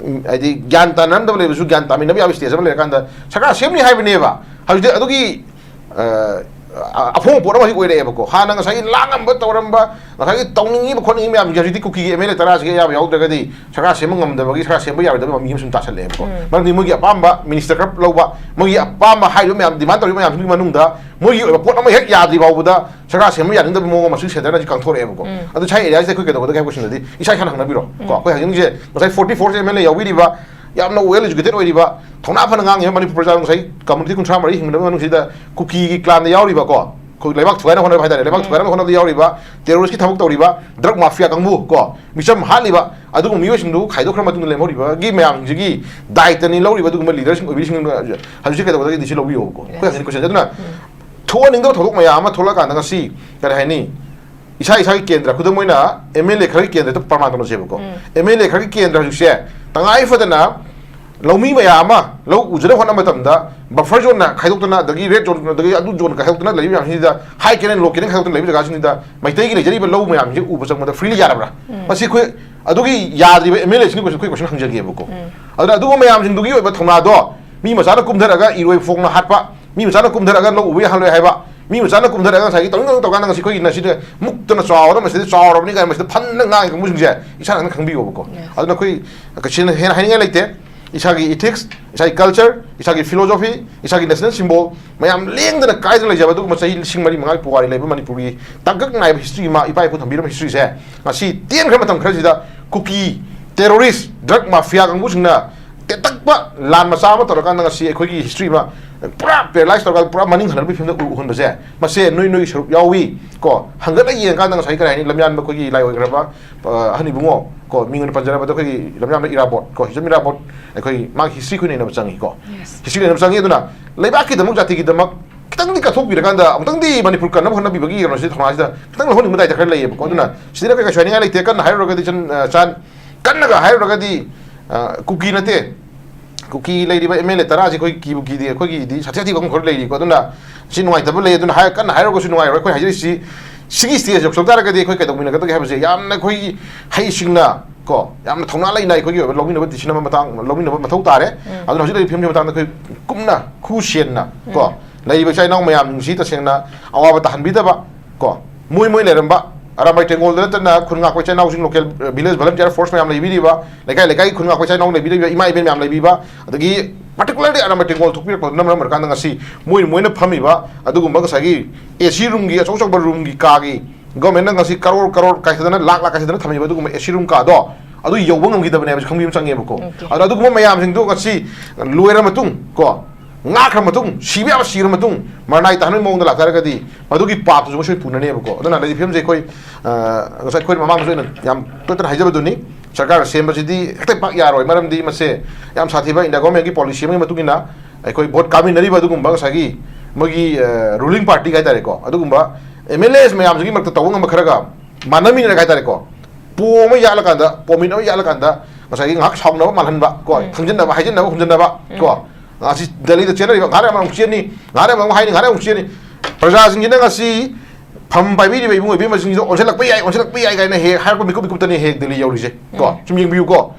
ꯎꯝ, ꯍꯥꯏꯗꯤ ꯒ꯭ꯌꯥꯟ ꯇꯥꯅꯔꯝꯗꯕ ꯂꯩꯕꯁꯨ ꯒ꯭ꯌꯥꯟ ꯇꯥꯃꯤꯟꯅꯕ ꯌꯥꯕ ꯁ꯭ꯇꯦꯖ ꯑꯃ ꯂꯩꯔꯀꯥꯟꯗ ꯁꯔꯀꯥꯔ ꯁꯦꯝꯅꯤ ꯍꯥꯏꯕꯅꯦꯕ꯫ ꯍꯧꯖꯤꯛꯇꯤ ꯑꯗꯨꯒꯤ, ꯑ, ꯑ-, ꯑꯐꯣꯡꯕ ꯄꯣꯠ ꯑꯃ ꯍꯧꯖꯤꯛ ꯑꯣꯏꯔꯛꯑꯦꯕꯀꯣ꯫ ꯍꯥꯟꯅ ꯉꯁꯥꯏꯒꯤ ꯂꯥꯡꯉꯝꯕ, ꯇꯧꯔꯝꯕ, ꯉꯁꯥꯏꯒꯤ ꯇꯧꯅꯤꯡꯉꯤꯕ ꯈꯣꯠꯅꯤꯡꯉꯤꯕ ꯃꯌꯥꯝꯁꯤꯡꯁꯦ ꯍꯧꯖꯤꯛꯇꯤ ꯀꯨꯀꯤꯒꯤ ꯑꯦꯝ ꯑꯦꯜ ꯑꯦ ꯇꯔꯥꯁꯤꯒꯤ ꯑꯌꯥꯕ ꯌꯥꯎꯗ꯭ꯔꯒꯗꯤ ꯁꯔꯀꯥꯔ ꯁꯦꯝꯕ ꯉꯝꯗꯕꯒꯤ, ꯁꯔꯀꯥꯔ ꯁꯦꯝꯕ ꯌꯥꯔꯣꯏꯗꯕ ꯃꯤ ꯑꯃ ꯁꯨꯝ ꯇꯥꯁꯜꯂꯛꯑꯦꯕꯀꯣ꯫ ꯎꯝ꯫ ꯃꯔꯝꯗꯤ ꯃꯣꯏꯒꯤ ꯑꯄꯥꯝꯕ ꯃꯤꯅꯤꯁꯇꯔ ꯈꯔ ꯂꯧꯕ, ꯃꯣꯏꯒꯤ ꯑꯄꯥꯝꯕ ꯍꯥꯏꯔꯤꯕ ꯃꯌꯥꯝ, ꯗꯤꯃꯥꯟ ꯇꯧꯔꯤꯕ ꯃꯌꯥꯝꯁꯤꯒꯤ ꯃꯅꯨꯡꯗ ꯃꯣꯏꯒꯤ ꯑꯣꯏꯕ ꯄꯣꯠ ꯑꯃ ꯍꯦꯛ ꯌꯥꯗ꯭ꯔꯤ ꯐꯥꯎꯕꯗ ꯁꯔꯀꯥꯔ ꯁꯦꯝꯕ ꯌꯥꯅꯤꯡꯗꯕ ꯃꯑꯣꯡ ꯑꯃ ꯁꯤ ꯁꯦꯟꯇꯔꯅ ꯍꯧꯖꯤꯛ ꯀꯥꯡꯊꯣꯔꯛꯑꯦꯕꯀꯣ꯫ ꯎꯝ꯫ ꯑꯗꯨ ꯁ꯭ꯋꯥꯏ ꯑꯦꯔꯤꯌꯥꯁꯤꯗ ꯑꯩꯈꯣꯏ ꯀꯩꯗꯧꯒꯗꯒꯦ ꯍꯥꯏꯕ ꯀꯣꯏꯁꯟꯗꯗꯤ ꯏꯁꯥ ꯏꯁꯥꯅ ꯍꯪꯅꯕꯤꯔꯣ ꯀꯣ꯫ ꯎꯝ꯫ ꯑꯩꯈꯣꯏ ꯍꯥꯏꯖꯅꯤꯡꯉꯤꯁꯦ ꯉꯁꯥꯏ forty four M L A ꯌꯥꯎꯕꯤꯔꯤꯕ, ꯌꯥꯝꯅ ꯋꯦꯜ ꯑꯦꯖꯨꯀꯦꯇꯦꯠ ꯑꯣꯏꯔꯤꯕ, ꯊꯧꯅꯥ ꯐꯅ ꯉꯥꯡꯉꯤꯕ ꯃꯅꯤꯄꯨꯔ ꯄ꯭ꯔꯖꯥ ꯉꯁꯥꯏ ꯀꯝꯃꯨꯅꯤꯇꯤ ꯀꯨꯟꯊ꯭ꯔꯥ ꯃꯔꯤ ꯍꯤꯡꯅꯕ ꯃꯅꯨꯡꯁꯤꯗ ꯀꯨꯀꯤꯒꯤ ꯀ꯭ꯂꯥꯟꯗ ꯌꯥꯎꯔꯤꯕꯀꯣ, ꯑꯩꯈꯣꯏ ꯂꯩꯕꯥꯛ ꯊꯨꯒꯥꯏꯅ ꯍꯣꯠꯅꯕ ꯍꯥꯏꯇꯥꯔꯦ, ꯂꯩꯕꯥꯛ ꯎꯝ꯫ ꯊꯨꯒꯥꯏꯅꯕ ꯍꯣꯠꯅꯕꯗ ꯌꯥꯎꯔꯤꯕ, ꯇꯦꯔꯣꯔꯤꯁꯀꯤ ꯊꯕꯛ ꯇꯧꯔꯤꯕ, ꯗ꯭ꯔꯒ ꯃꯥꯐꯤꯌꯥ ꯀꯥꯡꯕꯨ ꯀꯣ, ꯃꯤꯆꯝ ꯍꯥꯠꯂꯤꯕ, ꯑꯗꯨꯒꯨꯝꯕ ꯃꯤꯑꯣꯏꯁꯤꯡꯗꯨ ꯈꯥꯏꯗꯣꯛꯈ꯭ꯔ ꯃꯇꯨꯡꯗ ꯂꯦꯝꯍꯧꯔꯤꯕꯒꯤ ꯃꯌꯥꯝꯁꯤꯒꯤ ꯗꯥꯏꯇꯅꯤ ꯂꯧꯔꯤꯕ ꯑꯗꯨꯒꯨꯝꯕ ꯂꯤꯗꯔꯁꯤꯡ ꯑꯣꯏꯕꯤꯁꯤꯡ ꯍꯧꯖꯤꯛ ꯀꯩꯗꯧꯒꯗꯒꯦ ꯗꯤ ꯁꯤ ꯂꯧꯕꯤꯌꯣꯕꯀꯣ꯫ ꯑꯩꯈꯣꯏ ꯍꯧꯖꯤꯛ ꯀꯣꯏꯁꯟꯁꯦ ꯑꯗꯨꯅ ꯎꯝ꯫ ꯊꯣꯛꯍꯟꯅꯤꯡꯗꯕ ꯊꯧꯗꯣꯛ ꯃꯌꯥꯝ ꯑꯃ ꯊꯣꯛꯂꯛꯀꯥꯟꯗ ꯉꯁꯤ ꯀꯔꯤ ꯍꯥꯏꯅꯤ? ꯏꯁꯥ ꯏꯁꯥꯒꯤ ꯀꯦꯟꯗ꯭ꯔ, ꯈꯨꯗꯝ ꯑꯣꯏꯅ ꯑꯦꯝ ꯑꯦꯜ ꯑꯦ ꯈꯔꯒꯤ ꯀꯦꯟꯗ꯭ꯔꯗ ꯄ꯭ꯔꯃꯥꯟ ꯇꯧꯅꯁꯦꯕꯀꯣ꯫ ꯎꯝ꯫ ꯑꯦꯝ ꯑꯦꯜ ꯑꯦ ꯈꯔꯒꯤ ꯀꯦꯟꯗ꯭ꯔ ꯍꯧꯖꯤꯛꯁꯦ ꯇꯉꯥꯏ ꯐꯗꯅ ꯂꯧꯃꯤ ꯃꯌꯥꯝ ꯑꯃ ꯂꯧ ꯎꯖꯅꯕ ꯍꯣꯠꯅꯕ ꯃꯇꯝꯗ buffer zone ꯅ ꯈꯥꯏꯗꯣꯛꯇꯅ, ꯑꯗꯒꯤ red zone, ꯑꯗꯒꯤ ꯑꯗꯨ zone ꯈꯥꯏꯗꯣꯛꯇꯅ ꯂꯩꯕ ꯃꯌꯥꯝꯁꯤꯗ, high canal, low canal ꯈꯥꯏꯗꯣꯛꯇꯅ ꯂꯩꯕ ꯖꯒꯥꯁꯤꯡꯁꯤꯗ ꯃꯩꯇꯩꯒꯤ ꯂꯩꯖꯔꯤꯕ ꯂꯧ ꯃꯌꯥꯝꯁꯦ ꯎꯕ ꯆꯪꯕꯗ freely ꯌꯥꯔꯕ꯭ꯔꯥ? ꯎꯝ꯫ ꯃꯁꯤ ꯑꯩꯈꯣꯏ ꯑꯗꯨꯒꯤ ꯌꯥꯗ꯭ꯔꯤꯕ ꯑꯦꯝ ꯑꯦꯜ ꯑꯦꯁꯤꯡ ꯑꯩꯈꯣꯏꯁꯨ ꯑꯩꯈꯣꯏ question ꯍꯪꯖꯒꯦꯕꯀꯣ꯫ ꯎꯝ꯫ ꯑꯗꯨꯅ ꯑꯗꯨꯒꯨꯝꯕ ꯃꯌꯥꯝꯁꯤꯡꯗꯨꯒꯤ ꯑꯣꯏꯕ ꯊꯧꯅꯥꯗꯣ ꯃꯤ ꯃꯆꯥꯅ ꯀꯨꯝꯊꯔꯒ ꯏꯔꯣꯏ ꯐꯣꯡꯅ ꯍꯥꯠꯄ, ꯃꯤ ꯃꯆꯥꯅ ꯀꯨꯝꯊꯔꯒ ꯂꯧ ꯎꯕ ꯌꯥꯍꯜꯂꯣꯏ ꯍꯥꯏꯕ, ꯃꯤ ꯃꯆꯥꯅ ꯀꯨꯝꯊꯔꯒ ꯉꯁꯥꯏꯒꯤ ꯇꯧꯅꯤꯡ ꯇꯧꯅꯤꯡ ꯇꯧꯀꯥꯟꯗ ꯉꯁꯤ ꯑꯩꯈꯣꯏꯒꯤ ꯅꯁꯤꯗ ꯃꯨꯛꯇꯅ ꯆꯥꯎꯔ ꯃꯁꯤꯗ ꯆꯥꯎꯔꯕꯅꯤ ꯀꯥꯏꯅ ꯃꯁꯤꯗ ꯐꯟꯅ ꯉꯥꯡꯉꯤ ꯀꯥꯡꯕꯨꯁꯤꯡꯁꯦ ꯏꯁꯥꯅ ꯈꯪꯕꯤꯌꯣꯕꯀꯣ꯫ Yes. ꯑꯗꯨꯅ ꯑꯩꯈꯣꯏ ꯀꯩꯁꯨ ꯍꯦꯟꯅ ꯍꯥꯏꯅꯤꯡꯉꯥꯏ ꯂꯩꯇꯦ꯫ ꯏꯁꯥꯒꯤ ethics, ꯏꯁꯥꯒꯤ culture, ꯏꯁꯥꯒꯤ philosophy, ꯏꯁꯥꯒꯤ national symbol ꯃꯌꯥꯝ ꯂꯦꯡꯗꯅ ꯀꯥꯏꯗꯅ ꯂꯩꯖꯕ ꯑꯗꯨꯒꯨꯝꯕ ꯆꯍꯤ ꯂꯤꯁꯤꯡ ꯃꯔꯤ ꯃꯉꯥꯒꯤ ꯄꯨꯋꯥꯔꯤ ꯂꯩꯕ ꯃꯅꯤꯄꯨꯔꯒꯤ ꯇꯥꯡꯀꯛ ꯅꯥꯏꯕ history ꯏꯃꯥ ꯏꯄꯥ ꯏꯄꯨ ꯊꯝꯕꯤꯔꯝꯕ history ꯁꯦ ꯉꯁꯤ ꯇꯦꯟꯈ꯭ꯔ ꯃꯇꯝ ꯈꯔꯁꯤꯗ ꯀꯨꯀꯤ terrorist, drug mafia ꯀꯥꯡꯕꯨꯁꯤꯡꯅ ꯇꯦꯟꯇꯛꯄ ꯂꯥꯟ ꯃꯆꯥ ꯑꯃ ꯇꯧꯔꯀꯥꯟꯗ ꯉꯁꯤ ꯑꯩꯈꯣꯏꯒꯤ history ꯑꯃ ꯄꯨꯔꯥ paralyze ꯇꯧꯔꯀꯥꯟꯗ ꯄꯨꯔꯥ ꯃꯅꯤꯡ ꯍꯟꯅꯕꯒꯤ ꯐꯤꯕꯝꯗ ꯎ-, ꯎꯍꯟꯕꯁꯦ, ꯃꯁꯦ ꯅꯣꯏ ꯅꯣꯏꯒꯤ ꯁꯔꯨꯛ ꯌꯥꯎꯏ ꯀꯣ꯫ ꯍꯪꯒꯠꯅ ꯌꯦꯡꯉꯀꯥꯟꯗ ꯉꯁꯥꯏ ꯀꯔꯤ ꯍꯥꯏꯅꯤ, ꯂꯝꯌꯥꯟꯕ ꯑꯩꯈꯣꯏꯒꯤ ꯂꯥꯏ ꯑꯣꯏꯈ꯭ꯔꯕ, ꯑ, ꯑꯍꯟ ꯏꯕꯨꯡꯉꯣ ꯀꯣ, ꯃꯤꯡ ꯑꯣꯏꯅ ꯄꯟꯖꯔꯕꯗ ꯑꯩꯈꯣꯏꯒꯤ ꯂꯝꯌꯥꯟꯕ ꯏꯔꯥꯕꯣꯠ ꯀꯣ, ꯍꯤꯖꯝ ꯏꯔꯥꯕꯣꯠ ꯑꯩꯈꯣꯏ ꯃꯥꯒꯤ history ꯑꯩꯈꯣꯏ ꯅꯩꯅꯕ ꯆꯪꯉꯤ ꯀꯣ꯫ Yes. History ꯅꯩꯅꯕ ꯆꯪꯉꯤ꯫ ꯑꯗꯨꯅ ꯂꯩꯕꯥꯛꯀꯤꯗꯃꯛ, ꯖꯥꯇꯤꯒꯤꯗꯃꯛ ꯈꯤꯇꯪꯗꯤ ꯀꯠꯊꯣꯛꯄꯤꯔꯀꯥꯟꯗ ꯑꯃꯨꯛꯇꯪꯗꯤ ꯃꯅꯤꯄꯨꯔ ꯀꯟꯅꯕ ꯍꯣꯠꯅꯕꯤꯕꯒꯤ ꯀꯩꯅꯣꯁꯤ, ꯊꯧꯅꯥꯁꯤꯗ ꯈꯤꯇꯪ ꯂꯧꯍꯟꯅꯤꯡꯕ ꯗꯥꯏꯇ ꯈꯔ ꯂꯩꯌꯦꯕꯀꯣ꯫ ꯑꯗꯨꯅ ꯎꯝ꯫ ꯁꯤꯗ ꯀꯩ ꯀꯩꯁꯨ ꯍꯥꯏꯅꯤꯡꯉꯥꯏ ꯂꯩꯇꯦ꯫ ꯀꯟꯅ ꯍꯥꯏꯔꯨꯔꯒꯗꯤ ꯆꯟ-, ꯑ, ꯆꯥꯟ-, ꯀꯟꯅꯒ ꯍꯥꯏꯔꯨꯔꯒꯗꯤ, ꯑ, ꯀꯨꯀꯤ ꯅꯠꯇꯦ, ꯀꯨꯀꯤ ꯂꯩꯔꯤꯕ ꯑꯦꯝ ꯑꯦꯜ ꯑꯦ ꯇꯔꯥꯁꯤ ꯑꯩꯈꯣꯏ ꯀꯤꯕꯨ ꯀꯤꯗꯦ, ꯑꯩꯈꯣꯏꯒꯤꯗꯤ ꯁꯥꯊꯤ ꯁꯥꯊꯤꯕ ꯑꯃ ꯈꯔ ꯂꯩꯔꯤꯀꯣ꯫ ꯑꯗꯨꯅ ꯁꯤ ꯅꯨꯡꯉꯥꯏꯇꯕ ꯂꯩ, ꯑꯗꯨꯅ ꯍꯥꯏ-, ꯀꯟꯅ ꯍꯥꯏꯔꯨꯔꯒꯁꯨ ꯅꯨꯡꯉꯥꯏꯔꯣꯏ꯫ ꯑꯩꯈꯣꯏ ꯍꯥꯏꯖꯔꯤꯁꯤ ꯁꯤꯒꯤ stage ꯌꯧꯁꯤꯜꯂꯛ ꯇꯥꯔꯒꯗꯤ ꯑꯩꯈꯣꯏ ꯀꯩꯗꯧꯃꯤꯟꯅꯒꯗꯒꯦ ꯍꯥꯏꯕꯁꯦ ꯌꯥꯝꯅ ꯑꯩꯈꯣꯏꯒꯤ ꯍꯩꯁꯤꯡꯅ ꯀꯣ, ꯌꯥꯝꯅ ꯊꯧꯅꯥ ꯂꯩꯅ ꯑꯩꯈꯣꯏꯒꯤ ꯑꯣꯏꯕ ꯂꯧꯃꯤꯟꯅꯕ decision ꯑꯃ ꯃꯇꯥꯡ ꯂꯧꯃꯤꯟꯅꯕ ꯃꯊꯧ ꯇꯥꯔꯦ꯫ ꯎꯝ꯫ ꯑꯗꯨꯅ ꯍꯧꯖꯤꯛ ꯂꯩꯔꯤꯕ ꯐꯤꯕꯝꯁꯤꯒꯤ ꯃꯇꯥꯡꯗ ꯑꯩꯈꯣꯏ ꯀꯨꯞꯅ, ꯈꯨꯁꯦꯟꯅ ꯀꯣ, ꯎꯝ꯫ ꯂꯩꯔꯤꯕ ꯏꯆꯥ ꯏꯅꯥꯎ ꯃꯌꯥꯝꯁꯤ ꯇꯁꯦꯡꯅ ꯑꯋꯥꯕ ꯇꯥꯍꯟꯕꯤꯗꯕ ꯀꯣ, ꯃꯣꯏ ꯃꯣꯏ ꯂꯩꯔꯝꯕ ꯑꯔꯥꯝꯕꯥꯏ ꯇꯦꯡꯒꯣꯜꯗ ꯅꯠꯇꯅ ꯈꯨꯟ ꯉꯥꯛꯄ ꯏꯆꯥ ꯏꯅꯥꯎꯁꯤꯡ, local, ꯑ, village volunteer force ꯃꯌꯥꯝ ꯂꯩꯕꯤꯔꯤꯕ, ꯂꯩꯀꯥꯏ ꯂꯩꯀꯥꯏꯒꯤ ꯈꯨꯟ ꯉꯥꯛꯄ ꯏꯆꯥ ꯏꯅꯥꯎ ꯂꯩꯕꯤꯔꯤꯕ, ꯏꯃꯥ ꯏꯕꯦꯟ ꯃꯌꯥꯝ ꯂꯩꯕꯤꯕ, ꯑꯗꯒꯤ particularly ꯑꯔꯥꯝꯕꯥꯏ ꯇꯦꯡꯒꯣꯜ ꯊꯣꯛꯄꯤꯔꯛꯄꯗꯨꯅ ꯃꯔꯝ ꯑꯣꯏꯔꯀꯥꯟꯗ ꯉꯁꯤ ꯃꯣꯏ ꯃꯣꯏꯅ ꯐꯝꯃꯤꯕ ꯑꯗꯨꯒꯨꯝꯕ ꯉꯁꯥꯏꯒꯤ ꯑꯦ ꯁꯤ ꯔꯨꯝꯒꯤ ꯑꯆꯧ ꯑꯆꯧꯕ ꯔꯨꯝꯒꯤ ꯀꯥꯒꯤ ꯒꯣꯔꯃꯦꯟꯅ ꯉꯁꯤ ꯀꯔꯣꯔ ꯀꯔꯣꯔ ꯀꯥꯏꯊꯗꯅ, ꯂꯥꯛ ꯂꯥꯛ ꯀꯥꯏꯊꯗꯅ ꯊꯝꯃꯤꯕ ꯑꯗꯨꯒꯨꯝꯕ ꯑꯦ ꯁꯤ ꯔꯨꯝ ꯀꯥꯗꯣ ꯑꯗꯨ ꯌꯧꯕ ꯉꯝꯈꯤꯗꯕꯅꯦ ꯍꯥꯏꯕꯁꯤ ꯈꯪꯕꯤꯕ ꯆꯪꯉꯦꯕꯀꯣ꯫ Okay. ꯑꯗꯣ ꯑꯗꯨꯒꯨꯝꯕ ꯃꯌꯥꯝꯁꯤꯡꯗꯣ ꯉꯁꯤ ꯂꯣꯏꯔ ꯃꯇꯨꯡ ꯀꯣ, ꯉꯥꯛꯈ꯭ꯔ ꯃꯇꯨꯡ, ꯁꯤꯕ ꯌꯥꯕ ꯁꯤꯔ ꯃꯇꯨꯡ, ꯃꯔꯅꯥꯏ ꯇꯥꯍꯟꯕꯒꯤ ꯃꯑꯣꯡꯗ ꯂꯥꯛꯇꯥꯔꯒꯗꯤ ꯃꯗꯨꯒꯤ ꯄꯥꯞꯇꯨꯁꯨ ꯃꯁꯣꯏ ꯄꯨꯅꯅꯦꯕꯀꯣ꯫ ꯑꯗꯨꯅ ꯂꯩꯔꯤꯕ ꯐꯤꯕꯝꯁꯦ ꯑꯩꯈꯣꯏ, ꯑ, ꯉꯁꯥꯏ ꯑꯩꯈꯣꯏ ꯃꯃꯥꯡꯗꯁꯨ ꯑꯩꯅ ꯌꯥꯝ ꯇꯣꯏ ꯇꯣꯏꯅ ꯍꯥꯏꯖꯕꯗꯨꯅꯤ, ꯁꯔꯀꯥꯔ ꯁꯦꯝꯕꯁꯤꯗꯤ ꯍꯦꯛꯇ ꯄꯥꯛ ꯌꯥꯔꯣꯏ꯫ ꯃꯔꯝꯗꯤ ꯃꯁꯦ ꯌꯥꯝ ꯁꯥꯊꯤꯕ ꯏꯟꯗꯤꯌꯥ ꯒꯣꯔꯃꯦꯟꯒꯤ ꯄꯣꯂꯤꯁꯤ ꯑꯃꯒꯤ ꯃꯇꯨꯡ ꯏꯟꯅ ꯑꯩꯈꯣꯏ ꯚꯣꯠ ꯀꯥꯃꯤꯟꯅꯔꯤꯕ ꯑꯗꯨꯒꯨꯝꯕ ꯉꯁꯥꯏꯒꯤ ꯃꯣꯏꯒꯤ, ꯑ, ruling party ꯍꯥꯏꯇꯥꯔꯦꯀꯣ, ꯑꯗꯨꯒꯨꯝꯕ ꯑꯦꯝ ꯑꯦꯜ ꯑꯦꯁ ꯃꯌꯥꯝꯁꯤꯒꯤ ꯃꯔꯛꯇ ꯇꯧꯕ ꯉꯝꯕ ꯈꯔꯒ ꯃꯥꯟꯅꯃꯤꯟꯅꯔꯒ ꯍꯥꯏꯇꯥꯔꯦꯀꯣ, ꯄꯣ ꯑꯃ ꯌꯥꯠꯂꯀꯥꯟꯗ, ꯄꯣꯃꯤꯠ ꯑꯃ ꯌꯥꯠꯂꯀꯥꯟꯗ ꯉꯁꯥꯏꯒꯤ ꯉꯥꯏꯍꯥꯛ ꯁꯥꯎꯅꯕ ꯃꯥꯜꯍꯟꯕ ꯀꯣ, ꯎꯝ꯫ ꯈꯪꯖꯤꯟꯅꯕ, ꯍꯥꯏꯖꯤꯟꯅꯕ, ꯍꯨꯝꯖꯤꯟꯅꯕ ꯎꯝ꯫ ꯀꯣ, ꯉꯁꯤ ꯗꯦꯜꯂꯤꯗ ꯆꯦꯟꯅꯔꯤꯕ, ꯉꯥꯏꯍꯥꯛ ꯑꯃꯨꯛ ꯆꯦꯟꯅꯤ, ꯉꯥꯏꯍꯥꯛ ꯑꯃꯨꯛ ꯍꯥꯏꯅꯤ, ꯉꯥꯏꯍꯥꯛ ꯑꯃꯨꯛ ꯆꯦꯟꯅꯤ꯫ ꯄ꯭ꯔꯖꯥꯁꯤꯡꯁꯤꯅ ꯉꯁꯤ ꯐꯝ ꯄꯥꯏꯕꯤꯔꯤꯕ ꯏꯕꯨꯡ ꯏꯕꯦꯝꯃꯁꯤꯡꯁꯤꯗ ꯑꯣꯟꯁꯤꯜꯂꯛꯄ ꯌꯥꯏ, ꯑꯣꯟꯁꯤꯜꯂꯛꯄ ꯌꯥꯏ ꯀꯥꯏꯅ ꯍꯦꯛ ꯍꯥꯏꯔꯛꯄ ꯃꯤꯀꯨꯞ ꯃꯤꯀꯨꯞꯇꯅꯤ ꯍꯦꯛ ꯗꯦꯜꯂꯤ ꯌꯧꯔꯤꯁꯦ ꯀꯣ꯫ ꯎꯝ꯫ ꯁꯨꯝ ꯌꯦꯡꯕꯤꯌꯨꯀꯣ꯫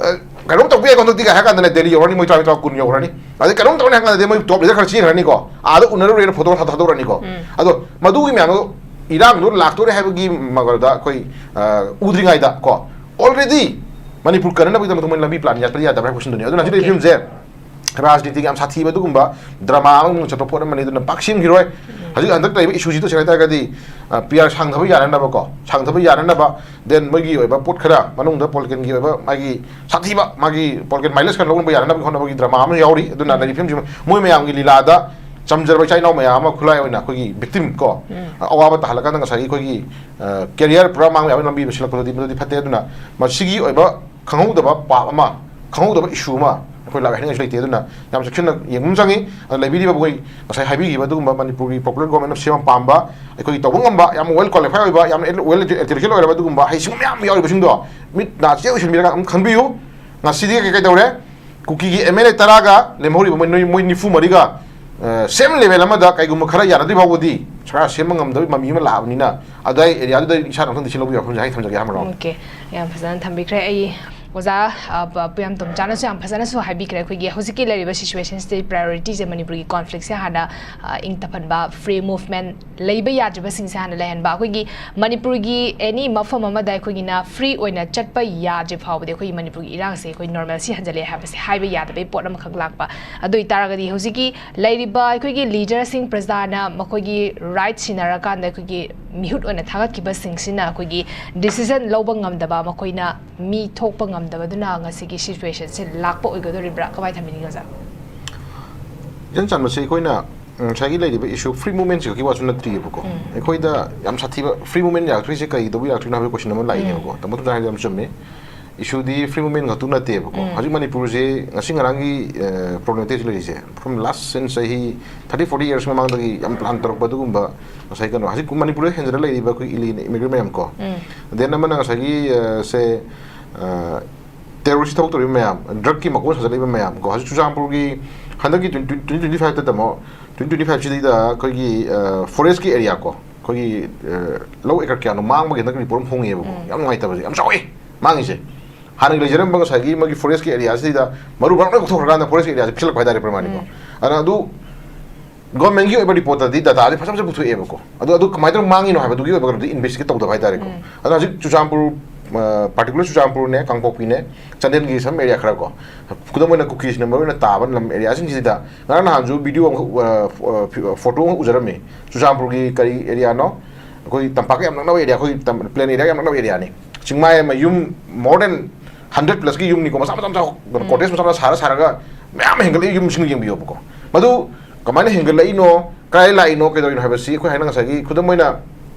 ꯑ, ꯀꯩꯅꯣꯝ ꯇꯧꯕ ꯌꯥꯏꯀꯣ, ꯍꯟꯗꯛꯇꯤ ꯀꯥꯏ ꯍꯥꯏꯔ ꯀꯥꯟꯗꯅꯦ ꯗꯦꯜꯂꯤ ꯌꯧꯔꯅꯤ, ꯃꯣꯏ ꯇꯔꯥꯃꯥꯊꯣꯏ ꯀꯨꯟ ꯌꯧꯔꯅꯤ꯫ ꯑꯗꯩ ꯀꯩꯅꯣꯝ ꯇꯧꯔꯅꯤ ꯍꯥꯏꯔ ꯀꯥꯟꯗꯗꯤ ꯃꯣꯏ ꯇꯣꯞ ꯂꯤꯗꯔ ꯈꯔ ꯆꯦꯟꯈ꯭ꯔꯅꯤꯀꯣ, ꯑꯥꯗ ꯎꯅꯔꯨꯔꯦꯅ ꯐꯣꯇꯣ ꯊꯥꯗꯣꯔꯛꯑꯅꯤꯀꯣ꯫ ꯎꯝ꯫ ꯑꯗꯣ ꯃꯗꯨꯒꯤ ꯃꯌꯥꯝꯗꯣ, ꯏꯔꯥꯡꯗꯣ ꯂꯥꯛꯇꯣꯔꯦ ꯍꯥꯏꯕꯒꯤ ꯃꯒꯜꯗ ꯑꯩꯈꯣꯏ, ꯑ, ꯎꯗ꯭ꯔꯤꯉꯩꯗ ꯀꯣ, already ꯃꯅꯤꯄꯨꯔ ꯀꯟꯅꯅꯕꯒꯤꯗꯃꯛꯇ ꯃꯣꯏ ꯂꯝꯕꯤ ꯄ꯭ꯂꯥꯟ ꯌꯥꯠꯄꯗꯤ ꯌꯥꯗꯕ꯭ꯔꯥ ꯍꯥꯏꯕ ꯀꯣꯏꯁꯟꯗꯨꯅꯤ꯫ ꯑꯗꯨꯅ ꯍꯧꯖꯤꯛ ꯂꯩꯔꯤꯕ ꯐꯤꯕꯝꯁꯦ ꯔꯥꯖꯅꯤꯇꯤꯒꯤ ꯌꯥꯝ ꯁꯥꯊꯤꯕ ꯑꯗꯨꯒꯨꯝꯕ ꯗ꯭ꯔꯃꯥ ꯑꯃ ꯆꯠꯄ ꯄꯣꯠ ꯑꯃꯅꯤ꯫ ꯑꯗꯨꯅ ꯄꯥꯛ ꯁꯦꯝꯈꯤꯔꯣꯏ꯫ ꯍꯧꯖꯤꯛ ꯍꯟꯗꯛ ꯂꯩꯔꯤꯕ ꯏꯁꯨꯁꯤ ꯇꯁꯦꯡꯅ ꯍꯥꯏ ꯇꯥꯔꯒꯗꯤ, ꯑ, ꯄꯤ ꯑꯥꯔ ꯁꯥꯡꯊꯕ ꯌꯥꯅꯅꯕꯀꯣ, ꯁꯥꯡꯊꯕ ꯌꯥꯅꯅꯕ, then ꯃꯣꯏꯒꯤ ꯑꯣꯏꯕ ꯄꯣꯠ ꯈꯔ, ꯃꯅꯨꯡꯗ ꯄꯣꯂꯤꯇꯤꯀꯦꯜꯒꯤ ꯑꯣꯏꯕ ꯃꯥꯒꯤ ꯁꯥꯊꯤꯕ, ꯃꯥꯒꯤ ꯄꯣꯂꯤꯇꯤꯀꯦꯜ ꯃꯥꯏꯂꯦꯖ ꯈꯔ ꯂꯧꯅꯕ ꯌꯥꯅꯅꯕꯒꯤ ꯍꯣꯠꯅꯕꯒꯤ ꯗ꯭ꯔꯃꯥ ꯑꯃ ꯌꯥꯎꯔꯤ꯫ ꯑꯗꯨꯅ ꯂꯩꯔꯤꯕ ꯐꯤꯕꯝꯁꯤ ꯃꯣꯏ ꯃꯌꯥꯝꯒꯤ ꯂꯤꯂꯥꯗ ꯆꯝꯖꯔꯕ ꯏꯆꯥ ꯏꯅꯥꯎ ꯃꯌꯥꯝ ꯑꯃ, ꯈꯨꯠꯂꯥꯏ ꯑꯣꯏꯅ ꯑꯩꯈꯣꯏꯒꯤ ꯕꯤꯛꯇꯤꯝ ꯀꯣ, ꯑꯋꯥꯕ ꯇꯥꯍꯜꯂꯀꯥꯟꯗ ꯉꯁꯥꯏꯒꯤ ꯑꯩꯈꯣꯏꯒꯤ, ꯑ, ꯀꯦꯔꯤꯌꯔ ꯄꯨꯔꯥ ꯃꯥꯡꯕ ꯌꯥꯕꯒꯤ ꯂꯝꯕꯤ ꯑꯃ ꯁꯤꯜꯂꯛꯄꯗꯨꯗꯤ ꯃꯗꯨꯗꯤ ꯐꯠꯇꯦ꯫ ꯑꯗꯨꯅ ꯃꯁꯤꯒꯤ ꯑꯣꯏꯕ ꯈꯪꯍꯧꯗꯕ ꯄꯥꯞ ꯑꯃ, ꯈꯪꯍꯧꯗꯕ ꯏꯁꯨ ꯑꯃ ꯑꯩꯈꯣꯏ ꯂꯥꯛꯍꯟꯅꯤꯡꯉꯥꯏꯁꯨ ꯂꯩꯇꯦ꯫ ꯑꯗꯨꯅ ꯌꯥꯝ ꯆꯦꯛꯁꯤꯟꯅ ꯌꯦꯡꯕ ꯑꯃ ꯆꯪꯉꯤ꯫ ꯑꯗ ꯂꯩꯕꯤꯔꯤꯕ ꯑꯩꯈꯣꯏ ꯉꯁꯥꯏ ꯍꯥꯏꯕꯤꯈꯤꯕ ꯑꯗꯨꯒꯨꯝꯕ ꯃꯅꯤꯄꯨꯔꯒꯤ popular government ꯑꯃ ꯁꯦꯝꯕ ꯄꯥꯝꯕ, ꯑꯩꯈꯣꯏꯒꯤ ꯇꯧꯕ ꯉꯝꯕ, ꯌꯥꯝ well qualified ꯑꯣꯏꯕ, ꯌꯥꯝꯅ well educated ꯑꯣꯏꯔꯕ ꯑꯗꯨꯒꯨꯝꯕ ꯍꯩꯁꯤꯡꯕ ꯃꯌꯥꯝ ꯌꯥꯎꯔꯤꯕꯁꯤꯡꯗꯣ, ꯃꯤꯠ ꯅꯥ ꯆꯦꯠ ꯑꯣꯏꯁꯤꯟꯕꯤꯔꯒ ꯑꯗꯨꯝ ꯈꯟꯕꯤꯌꯨ꯫ ꯉꯁꯤꯗꯤ ꯀꯩ ꯀꯩ ꯇꯧꯔꯦ? ꯀꯨꯀꯤꯒꯤ ꯑꯦꯝ ꯑꯦꯜ ꯑꯦ ꯇꯔꯥꯒ ꯂꯦꯝꯍꯧꯔꯤꯕ ꯃꯣꯏ, ꯃꯣꯏ ꯅꯤꯐꯨ ꯃꯔꯤꯒ, ꯑ, same level ꯑꯃꯗ ꯀꯩꯒꯨꯝꯕ ꯈꯔ ꯌꯥꯅꯗ꯭ꯔꯤ ꯐꯥꯎꯕꯗꯤ, ꯁꯔꯀꯥꯔ ꯁꯦꯝꯕ ꯉꯝꯗꯕꯒꯤ ꯃꯃꯤ ꯑꯃ ꯂꯥꯛꯑꯕꯅꯤꯅ, ꯑꯗꯨꯋꯥꯏ ꯑꯦꯔꯤꯌꯥꯗꯨꯗ ꯏꯁꯥꯅ ꯑꯃꯨꯛꯇꯪꯗꯤ ꯁꯤꯜꯍꯧꯕꯒꯤ ꯋꯥꯐꯝꯁꯦ ꯍꯥꯏ ꯊꯝꯖꯒꯦ, ꯍꯥꯃꯔꯣ꯫ ꯑꯣꯀꯦ, ꯌꯥꯝ ꯐꯖꯅ ꯊꯝꯕꯤꯈ꯭ꯔꯦ꯫ ꯑꯩ ꯑꯣꯖꯥ, ꯑ, ꯄ-, ꯄꯨꯌꯥꯝꯇꯣꯝꯆꯥꯅꯁꯨ ꯌꯥꯝ ꯐꯖꯅꯁꯨ ꯍꯥꯏꯕꯤꯈ꯭ꯔꯦ꯫ ꯑꯩꯈꯣꯏꯒꯤ ꯍꯧꯖꯤꯛꯀꯤ ꯂꯩꯔꯤꯕ ꯁꯤꯆꯨꯋꯦꯁꯟꯁꯤꯗ ꯄ꯭ꯔꯥꯏꯌꯣꯔꯤꯇꯤꯁꯦ ꯃꯅꯤꯄꯨꯔꯒꯤ ꯀꯣꯟꯐ꯭ꯂꯤꯛꯁꯦ ꯍꯥꯟꯅ, ꯑ, ꯏꯪ ꯇꯞꯍꯟꯕ, ꯐ꯭ꯔꯤ ꯃꯨꯚꯃꯦꯟ ꯂꯩꯕ ꯌꯥꯗ꯭ꯔꯤꯕꯁꯤꯡꯁꯦ ꯍꯥꯟꯅ ꯂꯩꯍꯟꯕ, ꯑꯩꯈꯣꯏꯒꯤ ꯃꯅꯤꯄꯨꯔꯒꯤ ꯑꯦꯅꯤ ꯃꯐꯝ ꯑꯃꯗ ꯑꯩꯈꯣꯏꯒꯤꯅ ꯐ꯭ꯔꯤ ꯑꯣꯏꯅ ꯆꯠꯄ ꯌꯥꯗ꯭ꯔꯤ ꯐꯥꯎꯕꯗꯤ ꯑꯩꯈꯣꯏꯒꯤ ꯃꯅꯤꯄꯨꯔꯒꯤ ꯏꯔꯥꯡꯁꯦ ꯑꯩꯈꯣꯏ ꯅꯣꯔꯃꯦꯜꯁꯤ ꯍꯟꯖꯤꯜꯂꯛꯑꯦ ꯍꯥꯏꯕꯁꯦ ꯍꯥꯏꯕ ꯌꯥꯗꯕꯒꯤ ꯄꯣꯠ ꯑꯃꯈꯛ ꯂꯥꯛꯄ꯫ ꯑꯗꯨ ꯑꯣꯏꯇꯥꯔꯒꯗꯤ ꯍꯧꯖꯤꯛꯀꯤ ꯂꯩꯔꯤꯕ ꯑꯩꯈꯣꯏꯒꯤ ꯂꯤꯗꯔꯁꯤꯡ, ꯄ꯭ꯔꯖꯥꯅ ꯃꯈꯣꯏꯒꯤ ꯔꯥꯏꯠ ꯁꯤꯟꯅꯔꯀꯥꯟꯗ ꯑꯩꯈꯣꯏꯒꯤ ꯃꯤꯍꯨꯠ ꯑꯣꯏꯅ ꯊꯥꯒꯠꯈꯤꯕꯁꯤꯡꯁꯤꯅ ꯑꯩꯈꯣꯏꯒꯤ ꯗꯤꯁꯤꯖꯟ ꯂꯧꯕ ꯉꯝꯗꯕ, ꯃꯈꯣꯏꯅ ꯃꯤ ꯊꯣꯛꯄ ꯉꯝꯗꯕꯗꯨꯅ ꯉꯁꯤꯒꯤ ꯁꯤꯆꯨꯋꯦꯁꯟꯁꯦ ꯂꯥꯛꯄ ꯑꯣꯏꯒꯗꯧꯔꯤꯕ꯭ꯔꯥ? ꯀꯃꯥꯏꯅ ꯊꯝꯕꯤꯅꯤꯡꯉꯤ, ꯑꯣꯖꯥ? ꯏꯆꯟ ꯆꯟꯕꯁꯦ ꯑꯩꯈꯣꯏꯅ, ꯎꯝ, ꯉꯁꯥꯏꯒꯤ ꯂꯩꯔꯤꯕ ꯏꯁꯨ ꯐ꯭ꯔꯤ ꯃꯨꯚꯃꯦꯟꯁꯤ ꯈꯛꯀꯤ ꯋꯥꯁꯨ ꯅꯠꯇ꯭ꯔꯤꯑꯕꯀꯣ꯫ ꯎꯝ꯫ ꯑꯩꯈꯣꯏꯗ ꯌꯥꯝ ꯁꯥꯊꯤꯕ ꯐ꯭ꯔꯤ ꯃꯨꯚꯃꯦꯟ ꯌꯥꯔꯛꯇ꯭ꯔꯤꯁꯦ ꯀꯔꯤ ꯇꯧꯕ ꯌꯥꯔꯛꯇ꯭ꯔꯤꯅꯣ ꯍꯥꯏꯕꯒꯤ ꯀꯣꯏꯁꯟ ꯑꯃ ꯂꯥꯛꯏꯅꯦꯕꯀꯣ꯫ ꯎꯝ꯫ ꯇꯥꯃꯣ ꯊꯣꯏꯅ ꯍꯥꯏꯕꯗꯣ ꯌꯥꯝ ꯆꯨꯝꯃꯤ꯫ ꯏꯁꯨꯗꯤ ꯐ꯭ꯔꯤ ꯃꯨꯚꯃꯦꯟ ꯈꯛꯇꯨ ꯅꯠꯇꯦꯕꯀꯣ꯫ ꯎꯝ꯫ ꯍꯧꯖꯤꯛ ꯃꯅꯤꯄꯨꯔꯁꯦ ꯉꯁꯤ ꯉꯔꯥꯡꯒꯤ ꯄ꯭ꯔꯣꯕ꯭ꯂꯦꯝ ꯅꯠꯇꯦ ꯁꯤ ꯂꯩꯔꯤꯁꯦ, ꯐ꯭ꯔꯣꯝ ꯂꯥꯁ ꯁꯤꯟꯁ ꯆꯍꯤ ꯊꯥꯔꯇꯤ ꯐꯣꯔꯇꯤ ꯌꯔꯁ ꯃꯃꯥꯡꯗꯒꯤ ꯌꯥꯝ ꯄ꯭ꯂꯥꯟ ꯇꯧꯔꯛꯄ ꯑꯗꯨꯒꯨꯝꯕ ꯉꯁꯥꯏ ꯀꯩꯅꯣ꯫ ꯍꯧꯖꯤꯛ ꯃꯅꯤꯄꯨꯔꯗ ꯍꯦꯟꯖꯔ ꯂꯩꯔꯤꯕ ꯑꯩꯈꯣꯏ ꯏꯂꯤꯒꯦꯜ ꯏꯃꯤꯒ꯭ꯔꯦꯟ ꯃꯌꯥꯝ ꯀꯣ꯫ ꯎꯝ꯫ ꯗꯦꯟ ꯑꯃꯅ ꯉꯁꯥꯏꯒꯤ ꯁꯦ ꯇꯦꯔꯣꯔꯤꯁ ꯊꯕꯛ ꯇꯧꯔꯤꯕ ꯃꯌꯥꯝ, ꯗ꯭ꯔꯒꯀꯤ ꯃꯀꯣꯟ ꯁꯥꯖꯜꯂꯛꯏꯕ ꯃꯌꯥꯝ ꯀꯣ꯫ ꯍꯧꯖꯤꯛ ꯆꯨꯔꯆꯥꯟꯄꯨꯔꯒꯤ ꯍꯟꯗꯛꯀꯤ ꯇ꯭ꯋꯦꯟꯇꯤ ꯇ꯭ꯋꯦꯟꯇꯤ ꯐꯥꯏꯚꯇ ꯇꯝꯃꯣ, ꯇ꯭ꯋꯦꯟꯇꯤ ꯇ꯭ꯋꯦꯟꯇꯤ ꯐꯥꯏꯚꯁꯤꯗ ꯑꯩꯈꯣꯏꯒꯤ ꯐꯣꯔꯦꯁꯀꯤ ꯑꯦꯔꯤꯌꯥ ꯀꯣ, ꯑꯩꯈꯣꯏꯒꯤ ꯂꯧ ꯑꯦꯀꯔ ꯀꯌꯥꯅꯣ ꯃꯥꯡꯕꯒꯤ ꯍꯟꯗꯛ ꯔꯤꯄꯣꯔꯠ ꯑꯃ ꯐꯣꯡꯉꯦꯕꯀꯣ꯫ ꯎꯝ꯫ ꯌꯥꯝ ꯅꯨꯡꯉꯥꯏꯇꯕꯁꯦ, ꯌꯥꯝ ꯆꯥꯎꯋꯦ ꯃꯥꯡꯉꯤꯁꯦ꯫ ꯍꯥꯟꯅꯒꯤ ꯂꯩꯖꯔꯝꯕ ꯉꯁꯥꯏꯒꯤ ꯃꯣꯏꯒꯤ ꯐꯣꯔꯦꯁꯀꯤ ꯑꯦꯔꯤꯌꯥꯁꯤꯗ ꯃꯔꯨ ꯃꯔꯥꯡ ꯂꯣꯏ ꯀꯣꯛꯊꯣꯛꯈ꯭ꯔꯀꯥꯟꯗ ꯐꯣꯔꯦꯁꯀꯤ ꯑꯦꯔꯤꯌꯥꯁꯦ ꯄꯤꯁꯜꯂꯛꯄ ꯍꯥꯏꯇꯥꯔꯦ, ꯄ꯭ꯔꯃꯥꯅꯤꯀꯣ꯫ ꯎꯝ꯫ ꯑꯗꯨꯅ ꯑꯗꯨ ꯒꯣꯔꯃꯦꯟꯒꯤ ꯑꯣꯏꯕ ꯔꯤꯄꯣꯔꯠꯇꯗꯤ ꯗꯇꯥꯁꯦ ꯐꯖ ꯐꯖ ꯄꯨꯊꯣꯛꯑꯦꯕꯀꯣ꯫ ꯑꯗꯣ ꯑꯗꯨ ꯀꯃꯥꯏꯅ ꯇꯧꯔꯒ ꯃꯥꯡꯉꯤꯅꯣ ꯍꯥꯏꯕꯗꯨꯒꯤ ꯑꯣꯏꯕ ꯀꯩꯅꯣꯗꯤ ꯏꯟꯚꯦꯁꯇꯤꯒꯦꯠ ꯇꯧꯗꯕ ꯍꯥꯏꯇꯥꯔꯦꯀꯣ꯫ ꯎꯝ꯫ ꯑꯗꯣ ꯍꯧꯖꯤꯛ ꯆꯨꯔꯆꯥꯟꯄꯨꯔ, ꯄꯥꯔꯇꯤꯀꯨꯂꯔ ꯆꯨꯔꯆꯥꯟꯄꯨꯔꯅꯦ, ꯀꯥꯡꯄꯣꯛꯄꯤꯅꯦ, ꯆꯥꯟꯗꯦꯜꯒꯤ ꯁꯝ ꯑꯦꯔꯤꯌꯥ ꯈꯔ ꯀꯣ, ꯈꯨꯗꯝ ꯑꯣꯏꯅ ꯀꯨꯀꯤꯁꯤꯅ ꯃꯔꯨ ꯑꯣꯏꯅ ꯇꯥꯕ ꯂꯝ ꯑꯦꯔꯤꯌꯥꯁꯤꯡꯁꯤꯗ ꯉꯔꯥꯡ ꯅꯍꯥꯟꯁꯨ ꯚꯤꯗꯤꯑꯣ ꯑꯃꯈꯛ, ꯐꯣꯇꯣ ꯑꯃꯈꯛ ꯎꯖꯔꯝꯃꯤ꯫ ꯆꯨꯔꯆꯥꯟꯄꯨꯔꯒꯤ ꯀꯔꯤ ꯑꯦꯔꯤꯌꯥꯅꯣ, ꯑꯩꯈꯣꯏ ꯇꯝꯄꯥꯛꯀ ꯌꯥꯝ ꯅꯛꯅꯕ ꯑꯦꯔꯤꯌꯥ, ꯑꯩꯈꯣꯏ ꯄ꯭ꯂꯦꯟ ꯑꯦꯔꯤꯌꯥꯒ ꯌꯥꯝ ꯅꯛꯅꯕ ꯑꯦꯔꯤꯌꯥꯅꯤ꯫ ꯆꯤꯡꯃꯥꯏ ꯑꯃ ꯌꯨꯝ ꯃꯣꯔ ꯗꯦꯟ ꯍꯟꯗ꯭ꯔꯦꯠ ꯄ꯭ꯂꯁꯀꯤ ꯌꯨꯝꯅꯤꯀꯣ, ꯃꯆꯥ ꯃꯆꯥ ꯃꯆꯥ ꯀꯣꯇꯦꯖ ꯃꯆꯥ ꯃꯆꯥ ꯁꯥꯔ ꯁꯥꯔꯒ ꯃꯌꯥꯝ ꯍꯦꯟꯒꯠꯂꯛꯏ꯫ ꯌꯨꯝꯁꯤꯡꯗꯣ ꯌꯦꯡꯕꯤꯌꯣꯕꯀꯣ꯫ ꯃꯗꯨ ꯀꯃꯥꯏꯅ ꯍꯦꯟꯒꯠꯂꯛꯏꯅꯣ, ꯀꯗꯥꯏ ꯂꯥꯛꯏꯅꯣ, ꯀꯩꯗꯧꯔꯤꯅꯣ ꯍꯥꯏꯕꯁꯤ ꯑꯩꯈꯣꯏ ꯍꯥꯏꯅ ꯉꯁꯥꯏꯒꯤ ꯈꯨꯗꯝ ꯑꯣꯏꯅ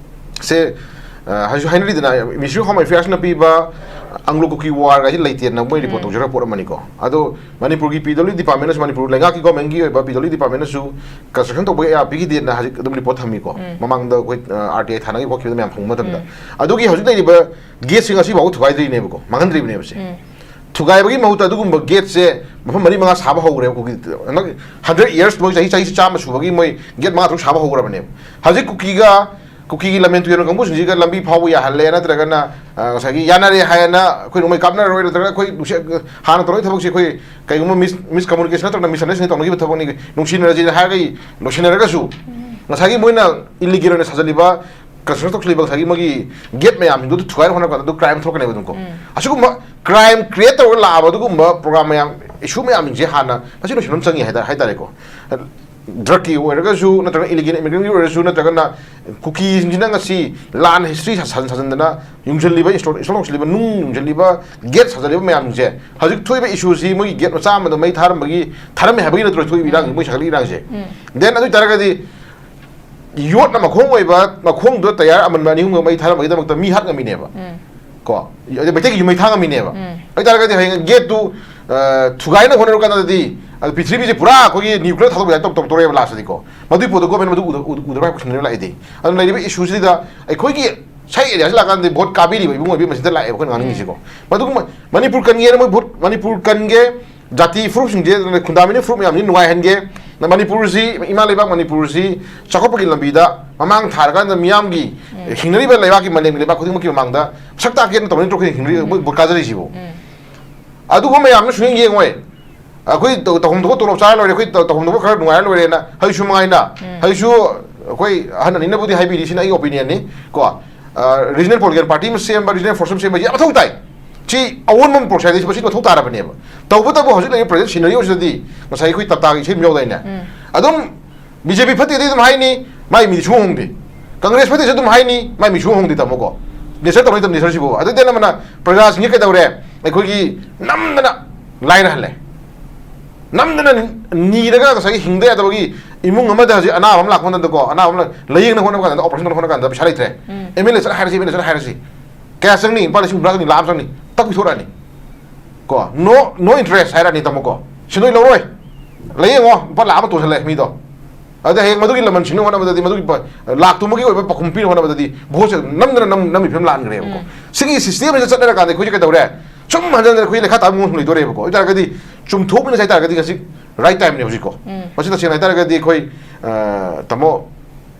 ꯁꯦ, ꯑ, ꯍꯧꯖꯤꯛ ꯍꯥꯏꯅꯔꯤꯗꯅ, ꯃꯤꯅꯤꯁꯇ꯭ꯔꯤ ꯑꯣꯐ ꯍꯣꯝ ꯑꯦꯐꯤꯌꯔꯁꯅ ꯄꯤꯕ ꯑꯪꯒ꯭ꯂꯣ ꯀꯨꯀꯤ ꯋꯥꯔ ꯍꯥꯏꯁꯤ ꯂꯩꯇꯦꯅ ꯃꯣꯏ ꯔꯤꯄꯣꯔꯠ ꯎꯝ꯫ ꯇꯧꯖꯔꯛꯄ ꯄꯣꯠ ꯑꯃꯅꯤꯀꯣ꯫ ꯑꯗꯣ ꯃꯅꯤꯄꯨꯔꯒꯤ ꯄꯤ ꯗꯕ꯭ꯂꯤꯎ ꯗꯤꯄꯥꯔꯠꯃꯦꯟꯅꯁꯨ, ꯃꯅꯤꯄꯨꯔ ꯂꯩꯉꯥꯛꯀꯤ ꯒꯣꯔꯃꯦꯟꯒꯤ ꯑꯣꯏꯕ ꯄꯤ ꯗꯕ꯭ꯂꯤꯎ ꯗꯤꯄꯥꯔꯠꯃꯦꯟꯅꯁꯨ ꯀꯟꯁꯇ꯭ꯔꯛꯁꯟ ꯇꯧꯕ ꯀꯌꯥ ꯄꯤꯈꯤꯗꯦꯅ ꯍꯧꯖꯤꯛ ꯑꯗꯨꯝ ꯔꯤꯄꯣꯔꯠ ꯊꯝꯃꯤꯀꯣ꯫ ꯎꯝ꯫ ꯃꯃꯥꯡꯗ ꯑꯩꯈꯣꯏ, ꯑ, ꯑꯥꯔ ꯇꯤ ꯑꯥꯏ ꯊꯥꯅꯈꯤꯕ ꯈꯣꯠꯈꯤꯕꯗ ꯃꯌꯥꯝ ꯐꯪꯕ ꯃꯇꯝꯗ꯫ ꯎꯝ꯫ ꯑꯗꯨꯒꯤ ꯍꯧꯖꯤꯛ ꯂꯩꯔꯤꯕ ꯒꯦꯠꯁꯤꯡ ꯑꯁꯤꯐꯥꯎꯕ ꯊꯨꯒꯥꯏꯗ꯭ꯔꯤꯅꯦꯕꯀꯣ, ꯃꯥꯡꯍꯟꯗ꯭ꯔꯤꯕꯅꯦꯕꯁꯦ꯫ ꯎꯝ꯫ ꯊꯨꯒꯥꯏꯕꯒꯤ ꯃꯍꯨꯠꯇ ꯑꯗꯨꯒꯨꯝꯕ ꯒꯦꯠꯁꯦ ꯃꯐꯝ ꯃꯔꯤ ꯃꯉꯥ ꯁꯥꯕ ꯍꯧꯈ꯭ꯔꯦꯕ꯫ ꯀꯨꯀꯤ ꯍꯟꯗꯛ ꯍꯟꯗ꯭ꯔꯦꯠ ꯌꯔꯁ, ꯃꯣꯏ ꯆꯍꯤ, ꯆꯍꯤ ꯆꯥꯝꯃ ꯁꯨꯕꯒꯤ ꯃꯣꯏ ꯒꯦꯠ ꯃꯉꯥ ꯇꯔꯨꯛ ꯁꯥꯕ ꯍꯧꯈ꯭ꯔꯕꯅꯦꯕ꯫ ꯍꯧꯖꯤꯛ ꯀꯨꯀꯤꯒ, ꯀꯨꯀꯤꯒꯤ ꯂꯝꯕꯦꯟ ꯇꯨꯔꯦꯜ ꯀꯥꯡꯕꯨꯁꯤꯡꯁꯤꯒ ꯂꯝꯕꯤ ꯐꯥꯎꯕ ꯌꯥꯍꯜꯂꯦ, ꯅꯠꯇ꯭ꯔꯒꯅ, ꯑ, ꯉꯁꯥꯏꯒꯤ ꯌꯥꯅꯔꯦ ꯍꯥꯏꯅ ꯑꯩꯈꯣꯏ ꯅꯣꯡꯃꯩ ꯀꯥꯞꯅꯔꯔꯣꯏ, ꯅꯠꯇ꯭ꯔꯒ ꯑꯩꯈꯣꯏ ꯅꯨꯡꯁꯤ-, ꯍꯥꯟꯅ ꯇꯧꯔꯛꯏ ꯊꯕꯛꯁꯦ ꯑꯩꯈꯣꯏ ꯀꯩꯒꯨꯝꯕ ꯃꯤꯁ-, ꯃꯤꯁꯀꯝꯃꯨꯅꯤꯀꯦꯁꯟ ꯅꯠꯇ꯭ꯔꯒꯅ ꯃꯤꯁꯑꯟꯗꯔꯁꯇꯦꯟꯗꯤꯡ ꯇꯧꯅꯈꯤꯕ ꯊꯕꯛꯅꯤ, ꯅꯨꯡꯁꯤꯅꯔꯁꯤꯅ ꯍꯥꯏꯔꯒ ꯂꯣꯏꯁꯤꯟꯅꯔꯒꯁꯨ, ꯎꯝ꯫ ꯉꯁꯥꯏꯒꯤ ꯃꯣꯏꯅ ꯏꯜꯂꯤꯒꯦꯜ ꯑꯣꯏꯅ ꯁꯥꯖꯜꯂꯤꯕ ꯀꯟꯁꯇ꯭ꯔꯛꯁꯟ ꯇꯧꯁꯤꯜꯂꯤꯕ ꯉꯁꯥꯏꯒꯤ ꯃꯣꯏꯒꯤ ꯒꯦꯠ ꯃꯌꯥꯝꯁꯤꯡꯗꯨ ꯊꯨꯒꯥꯏꯅ ꯍꯣꯠꯅꯔꯛꯄꯗ ꯑꯗꯨ ꯀ꯭ꯔꯥꯏꯝ ꯊꯣꯛꯂꯛꯀꯅꯦꯕ ꯑꯗꯨꯝ ꯀꯣ꯫ ꯎꯝ꯫ ꯑꯁꯤꯒꯨꯝꯕ ꯀ꯭ꯔꯥꯏꯝ ꯀ꯭ꯔꯤꯌꯦꯠ ꯇꯧꯔꯒ ꯂꯥꯛꯑꯕ ꯑꯗꯨꯒꯨꯝꯕ ꯄ꯭ꯔꯣꯒ꯭ꯔꯥꯝ ꯃꯌꯥꯝ, ꯏꯁꯨ ꯃꯌꯥꯝꯁꯤꯡꯁꯦ ꯍꯥꯟꯅ ꯃꯁꯤ ꯂꯣꯏꯁꯤꯟꯕ ꯑꯃ ꯆꯪꯉꯤ ꯍꯥꯏꯇꯥꯔꯦ, ꯍꯥꯏꯇꯥꯔꯦꯀꯣ꯫ ꯗ꯭ꯔꯒꯀꯤ ꯑꯣꯏꯔꯒꯁꯨ, ꯅꯠꯇ꯭ꯔꯒ ꯏꯂꯤꯒꯦꯜ ꯏꯃꯤꯒ꯭ꯔꯦꯟꯒꯤ ꯑꯣꯏꯔꯁꯨ, ꯅꯠꯇ꯭ꯔꯒꯅ ꯀꯨꯀꯤꯁꯤꯡꯁꯤꯅ ꯉꯁꯤ ꯂꯥꯟ ꯍꯤꯁꯇ꯭ꯔꯤ ꯁꯥꯖꯟ-, ꯁꯥꯖꯟꯗꯅ ꯌꯨꯡꯁꯤꯜꯂꯤꯕ, ꯏꯟꯁꯇꯣꯜ, ꯏꯟꯁꯇꯣꯜ ꯇꯧꯁꯤꯜꯂꯤꯕ, ꯅꯨꯡ ꯌꯨꯡꯁꯤꯜꯂꯤꯕ, ꯒꯦꯠ ꯁꯥꯖꯜꯂꯤꯕ ꯃꯌꯥꯝꯁꯤꯡꯁꯦ, ꯍꯧꯖꯤꯛ ꯊꯣꯛꯏꯕ ꯏꯁꯨꯁꯤ ꯃꯣꯏꯒꯤ ꯒꯦꯠ ꯃꯆꯥ ꯑꯃꯗ ꯃꯩ ꯊꯥꯔꯝꯕꯒꯤ, ꯊꯥꯔꯝꯃꯦ ꯍꯥꯏꯕꯒꯤ ꯅꯠꯇ꯭ꯔꯣ ꯊꯣꯛꯏꯕ ꯏꯔꯥꯡꯁꯤ, ꯃꯣꯏ ꯁꯥꯒꯠꯂꯤ ꯏꯔꯥꯡꯁꯦ? ꯎꯝ꯫ ꯗꯦꯟ ꯑꯗꯨ ꯑꯣꯏ ꯇꯥꯔꯒꯗꯤ ꯌꯣꯠꯅ ꯃꯈꯣꯡ ꯑꯣꯏꯕ, ꯃꯈꯣꯡꯗꯨꯗ ꯇꯌꯥꯔ ꯑꯃꯟꯕ ꯑꯅꯤ ꯑꯍꯨꯝꯒ ꯃꯩ ꯊꯥꯔꯝꯕꯒꯤꯗꯃꯛꯇ ꯃꯤ ꯍꯥꯠ ꯉꯝꯃꯤꯅꯦꯕ꯫ ꯎꯝ꯫ ꯀꯣ, ꯑꯗꯩ ꯃꯩꯇꯩꯒꯤ ꯌꯨꯝ ꯃꯩ ꯊꯥꯡꯉꯝꯃꯤꯅꯦꯕ꯫ ꯎꯝ꯫ ꯑꯗꯨ ꯑꯣꯏꯇꯥꯔꯒꯗꯤ ꯍꯌꯦꯡ ꯒꯦꯠꯇꯨ, ꯑ, ꯊꯨꯒꯥꯏꯅꯕ ꯍꯣꯠꯅꯔꯀꯥꯟꯗꯗꯤ, ꯑ, ꯄ꯭ꯔꯤꯊꯤꯕꯤꯁꯦ ꯄꯨꯔꯥ ꯑꯩꯈꯣꯏꯒꯤ ꯅ꯭ꯌꯨꯀ꯭ꯂꯤꯌꯔ ꯊꯥꯗꯣꯛꯄ ꯌꯥꯏ ꯇꯧ-, ꯇꯧ-, ꯇꯧꯔꯛꯑꯦꯕ ꯂꯥꯁꯇꯗꯤꯀꯣ꯫ ꯃꯗꯨꯒꯤ ꯄꯣꯠꯇꯣ ꯒꯣꯔꯃꯦꯟ ꯃꯗꯨ ꯎꯗ-, ꯎꯗ-, ꯎꯗ꯭ꯔꯕ ꯍꯥꯏꯕ ꯀꯣꯏꯁꯟꯗꯨꯅꯦꯕ ꯂꯥꯛꯏꯗꯤ꯫ ꯑꯗꯨꯅ ꯂꯩꯔꯤꯕ ꯏꯁꯨꯁꯤꯗ ꯑꯩꯈꯣꯏꯒꯤ ꯁꯥꯏ ꯑꯦꯔꯤꯌꯥꯁꯤ ꯂꯥꯛꯀꯥꯟꯗꯗꯤ ꯚꯣꯠ ꯀꯥꯕꯤꯔꯤꯕ ꯏꯕꯨꯡ ꯑꯣꯏꯕꯤ ꯃꯁꯤꯗ ꯂꯥꯛꯑꯦꯕ ꯑꯩꯈꯣꯏꯅ ꯉꯥꯡꯅꯤꯡꯉꯤꯁꯤꯀꯣ꯫ ꯃꯗꯨꯒꯨꯝꯕ ꯃꯅꯤꯄꯨꯔ ꯀꯟꯒꯦꯅ ꯃꯣꯏ ꯚꯣꯠ, ꯃꯅꯤꯄꯨꯔ ꯀꯟꯒꯦ, ꯖꯥꯇꯤ ꯐꯨꯔꯨꯞꯁꯤꯡꯁꯦ, ꯈꯨꯟꯗꯥꯃꯤꯟꯅ ꯐꯨꯔꯨꯞ ꯃꯌꯥꯝꯁꯤ ꯅꯨꯡꯉꯥꯏꯍꯟꯒꯦ, ꯃꯅꯤꯄꯨꯔꯁꯤ, ꯏꯃꯥ ꯂꯩꯕꯥꯛ ꯃꯅꯤꯄꯨꯔꯁꯤ ꯆꯥꯎꯈꯠꯄꯒꯤ ꯂꯝꯕꯤꯗ ꯃꯃꯥꯡ ꯊꯥꯔꯀꯥꯟꯗ ꯃꯤꯌꯥꯝꯒꯤ, ꯎꯝ, ꯍꯤꯡꯅꯔꯤꯕ ꯂꯩꯕꯥꯛꯀꯤ, ꯃꯥꯂꯦꯝꯒꯤ ꯂꯩꯕꯥꯛ ꯈꯨꯗꯤꯡꯃꯛꯀꯤ ꯃꯃꯥꯡꯗ ꯁꯛ ꯇꯥꯛꯀꯦꯅ ꯇꯧꯅꯤ ꯅꯠꯇ꯭ꯔꯣ ꯑꯩꯈꯣꯏ ꯍꯤꯡꯅꯔꯤ-, ꯎꯝ, ꯃꯣꯏ ꯚꯣꯠ ꯀꯥꯖꯔꯤꯁꯤꯕꯨ? ꯎꯝ꯫ ꯑꯗꯨꯒꯨꯝꯕ ꯃꯌꯥꯝꯅ ꯁꯨꯡꯌꯦꯡ ꯌꯦꯡꯉꯣꯏ꯫ ꯑꯩꯈꯣꯏ ꯇꯧ-, ꯇꯧꯐꯝ ꯊꯣꯛꯄ ꯇꯣꯂꯣꯞ ꯆꯥꯔ ꯂꯣꯏꯔꯦ, ꯑꯩꯈꯣꯏ ꯇꯧ-, ꯇꯧꯐꯝ ꯊꯣꯛꯄ ꯈꯔ ꯅꯨꯡꯉꯥꯏꯔ ꯂꯣꯏꯔꯦꯅ ꯍꯧꯖꯤꯛꯁꯨ ꯃꯉꯥꯏꯅ, ꯎꯝ, ꯍꯧꯖꯤꯛꯁꯨ ꯑꯩꯈꯣꯏ ꯑꯍꯟ ꯑꯅꯤꯅꯕꯨꯗꯤ ꯍꯥꯏꯕꯤꯔꯤ, ꯁꯤꯅ ꯑꯩꯒꯤ ꯑꯣꯄꯤꯅꯤꯌꯟꯅꯤ ꯀꯣ꯫ ꯑ, ꯔꯤꯖꯅꯦꯜ ꯄꯣꯂꯤꯇꯤꯀꯦꯜ ꯄꯥꯔꯇꯤ ꯑꯃ ꯁꯦꯝꯕ, ꯔꯤꯖꯅꯦꯜ ꯐꯣꯔꯁ ꯑꯃ ꯁꯦꯝꯕ, ꯌꯥꯝ ꯃꯊꯧ ꯇꯥꯏ꯫ ꯁꯤ ꯑꯑꯣꯟꯕ ꯑꯃ ꯄꯨꯔꯛꯁꯦ ꯍꯥꯏꯗꯤ ꯃꯁꯤ ꯃꯊꯧ ꯇꯥꯔꯕꯅꯦꯕ꯫ ꯇꯧꯕꯇꯕꯨ ꯍꯧꯖꯤꯛ ꯂꯩꯔꯤꯕ ꯄ꯭ꯔꯖꯦꯟ ꯁꯤꯅꯔꯤꯑꯣꯁꯤꯗꯗꯤ ꯉꯁꯥꯏ ꯑꯩꯈꯣꯏ ꯇꯥꯇꯥꯒꯤ ꯏꯁꯩ ꯑꯃ ꯌꯥꯎꯗꯥꯏꯅꯦ? ꯎꯝ꯫ ꯑꯗꯨꯝ ꯕꯤ ꯖꯦ ꯄꯤ ꯐꯠꯇꯦꯗꯤ ꯑꯗꯨꯝ ꯍꯥꯏꯅꯤ, ꯃꯥꯏ ꯃꯤꯗꯤ ꯁꯨꯡꯍꯣꯡ ꯍꯣꯡꯗꯦ꯫ ꯀꯪꯒ꯭ꯔꯦꯁ ꯐꯠꯇꯦꯁꯨ ꯑꯗꯨꯝ ꯍꯥꯏꯅꯤ, ꯃꯥꯏ ꯃꯤ ꯁꯨꯡꯍꯣꯡ ꯍꯣꯡꯗꯦ, ꯇꯥꯃꯣꯀꯣ꯫ ꯅꯦꯆꯔ ꯇꯧꯅꯩ ꯇꯝ ꯅꯦꯆꯔꯁꯤꯕꯨ꯫ ꯑꯗꯨꯗꯤ ꯑꯅꯝꯕꯅ ꯄ꯭ꯔꯖꯥꯁꯤꯡꯁꯦ ꯀꯩꯗꯧꯔꯦ? ꯑꯩꯈꯣꯏꯒꯤ ꯅꯝꯗꯅ ꯂꯥꯏꯔꯍꯜꯂꯦ꯫ ꯅꯝꯗꯅ ꯅꯤꯔꯒ ꯉꯁꯥꯏꯒꯤ ꯍꯤꯡꯗ ꯌꯥꯗꯕꯒꯤ ꯏꯃꯨꯡ ꯑꯃꯗ ꯍꯧꯖꯤꯛ ꯑꯅꯥꯕ ꯑꯃ ꯂꯥꯛꯄ ꯃꯇꯝꯗꯀꯣ, ꯑꯅꯥꯕ ꯑꯃ ꯂꯥꯏꯌꯦꯡꯅ ꯍꯣꯠꯅꯕ ꯀꯥꯟꯗ, ꯑꯣꯄꯔꯦꯁꯟ ꯇꯧꯅꯕ ꯍꯣꯠꯅꯕ ꯀꯥꯟꯗ ꯄꯩꯁꯥ ꯂꯩꯇ꯭ꯔꯦ꯫ ꯎꯝ꯫ ꯑꯦꯝ ꯑꯦꯜ ꯑꯦ ꯆꯠꯂ ꯍꯥꯏꯔꯁꯤ, ꯑꯦꯝ ꯑꯦꯜ ꯑꯦ ꯆꯠꯂ ꯍꯥꯏꯔꯁꯤ꯫ ꯀꯌꯥ ꯆꯪꯅꯤ? ꯂꯨꯄꯥ ꯂꯤꯁꯤꯡ ꯍꯨꯝꯗ꯭ꯔꯥ ꯆꯪꯅꯤ, ꯂꯥꯈ ꯑꯃ ꯆꯪꯅꯤ꯫ ꯇꯛ ꯄꯤꯊꯣꯔꯛꯑꯅꯤ꯫ ꯀꯣ, "No, no interest" ꯍꯥꯏꯔꯛꯑꯅꯤ, ꯇꯥꯃꯣꯀꯣ꯫ "ꯁꯤ ꯅꯣꯏ ꯂꯧꯔꯣꯏ꯫ ꯂꯥꯏꯌꯦꯡꯉꯣ, ꯂꯨꯄꯥ ꯂꯥꯈ ꯑꯃ ꯇꯣꯟꯁꯤꯜꯂꯦ ꯃꯤꯗꯣ"꯫ ꯑꯗ ꯍꯌꯦꯡ ꯃꯗꯨꯒꯤ ꯂꯃꯟ ꯁꯤꯡꯅꯕ ꯍꯣꯠꯅꯕꯗꯗꯤ, ꯃꯗꯨꯒꯤ ꯄ-, ꯂꯥꯛꯇꯨꯃꯒꯤ ꯑꯣꯏꯕ ꯄꯥꯎꯈꯨꯝ ꯄꯤꯅꯕ ꯍꯣꯠꯅꯕꯗꯗꯤ ꯚꯣꯠꯁꯦ ꯅꯝꯗꯅ ꯅꯝ-, ꯅꯝꯃꯤ ꯐꯤꯕꯝ ꯂꯥꯛꯍꯟꯈ꯭ꯔꯦꯕꯀꯣ꯫ ꯎꯝ꯫ ꯁꯤꯒꯤ ꯁꯤꯁꯇꯦꯝꯁꯤꯗ ꯆꯠꯅꯔꯀꯥꯟꯗ ꯑꯩꯈꯣꯏꯁꯦ ꯀꯩꯗꯧꯔꯦ? ꯁꯨꯝ ꯍꯟꯖꯟ ꯍꯟꯖꯟ ꯑꯩꯈꯣꯏ ꯂꯩꯈꯥ ꯇꯥꯕ ꯃꯑꯣꯡ ꯁꯨꯝ ꯂꯩꯗꯣꯔꯦꯕꯀꯣ꯫ ꯑꯗꯨ ꯑꯣꯏꯇꯥꯔꯒꯗꯤ ꯆꯨꯝꯊꯣꯛꯃꯤꯟꯅꯁꯦ ꯍꯥꯏꯇꯥꯔꯒꯗꯤ ꯉꯁꯤ ꯔꯥꯏꯠ ꯇꯥꯏꯝꯅꯦ ꯍꯧꯖꯤꯛꯀꯣ꯫ ꯎꯝ꯫ ꯃꯁꯤ ꯇꯁꯦꯡꯅ ꯍꯥꯏꯇꯥꯔꯒꯗꯤ ꯑꯩꯈꯣꯏ, ꯑ, ꯇꯥꯃꯣ,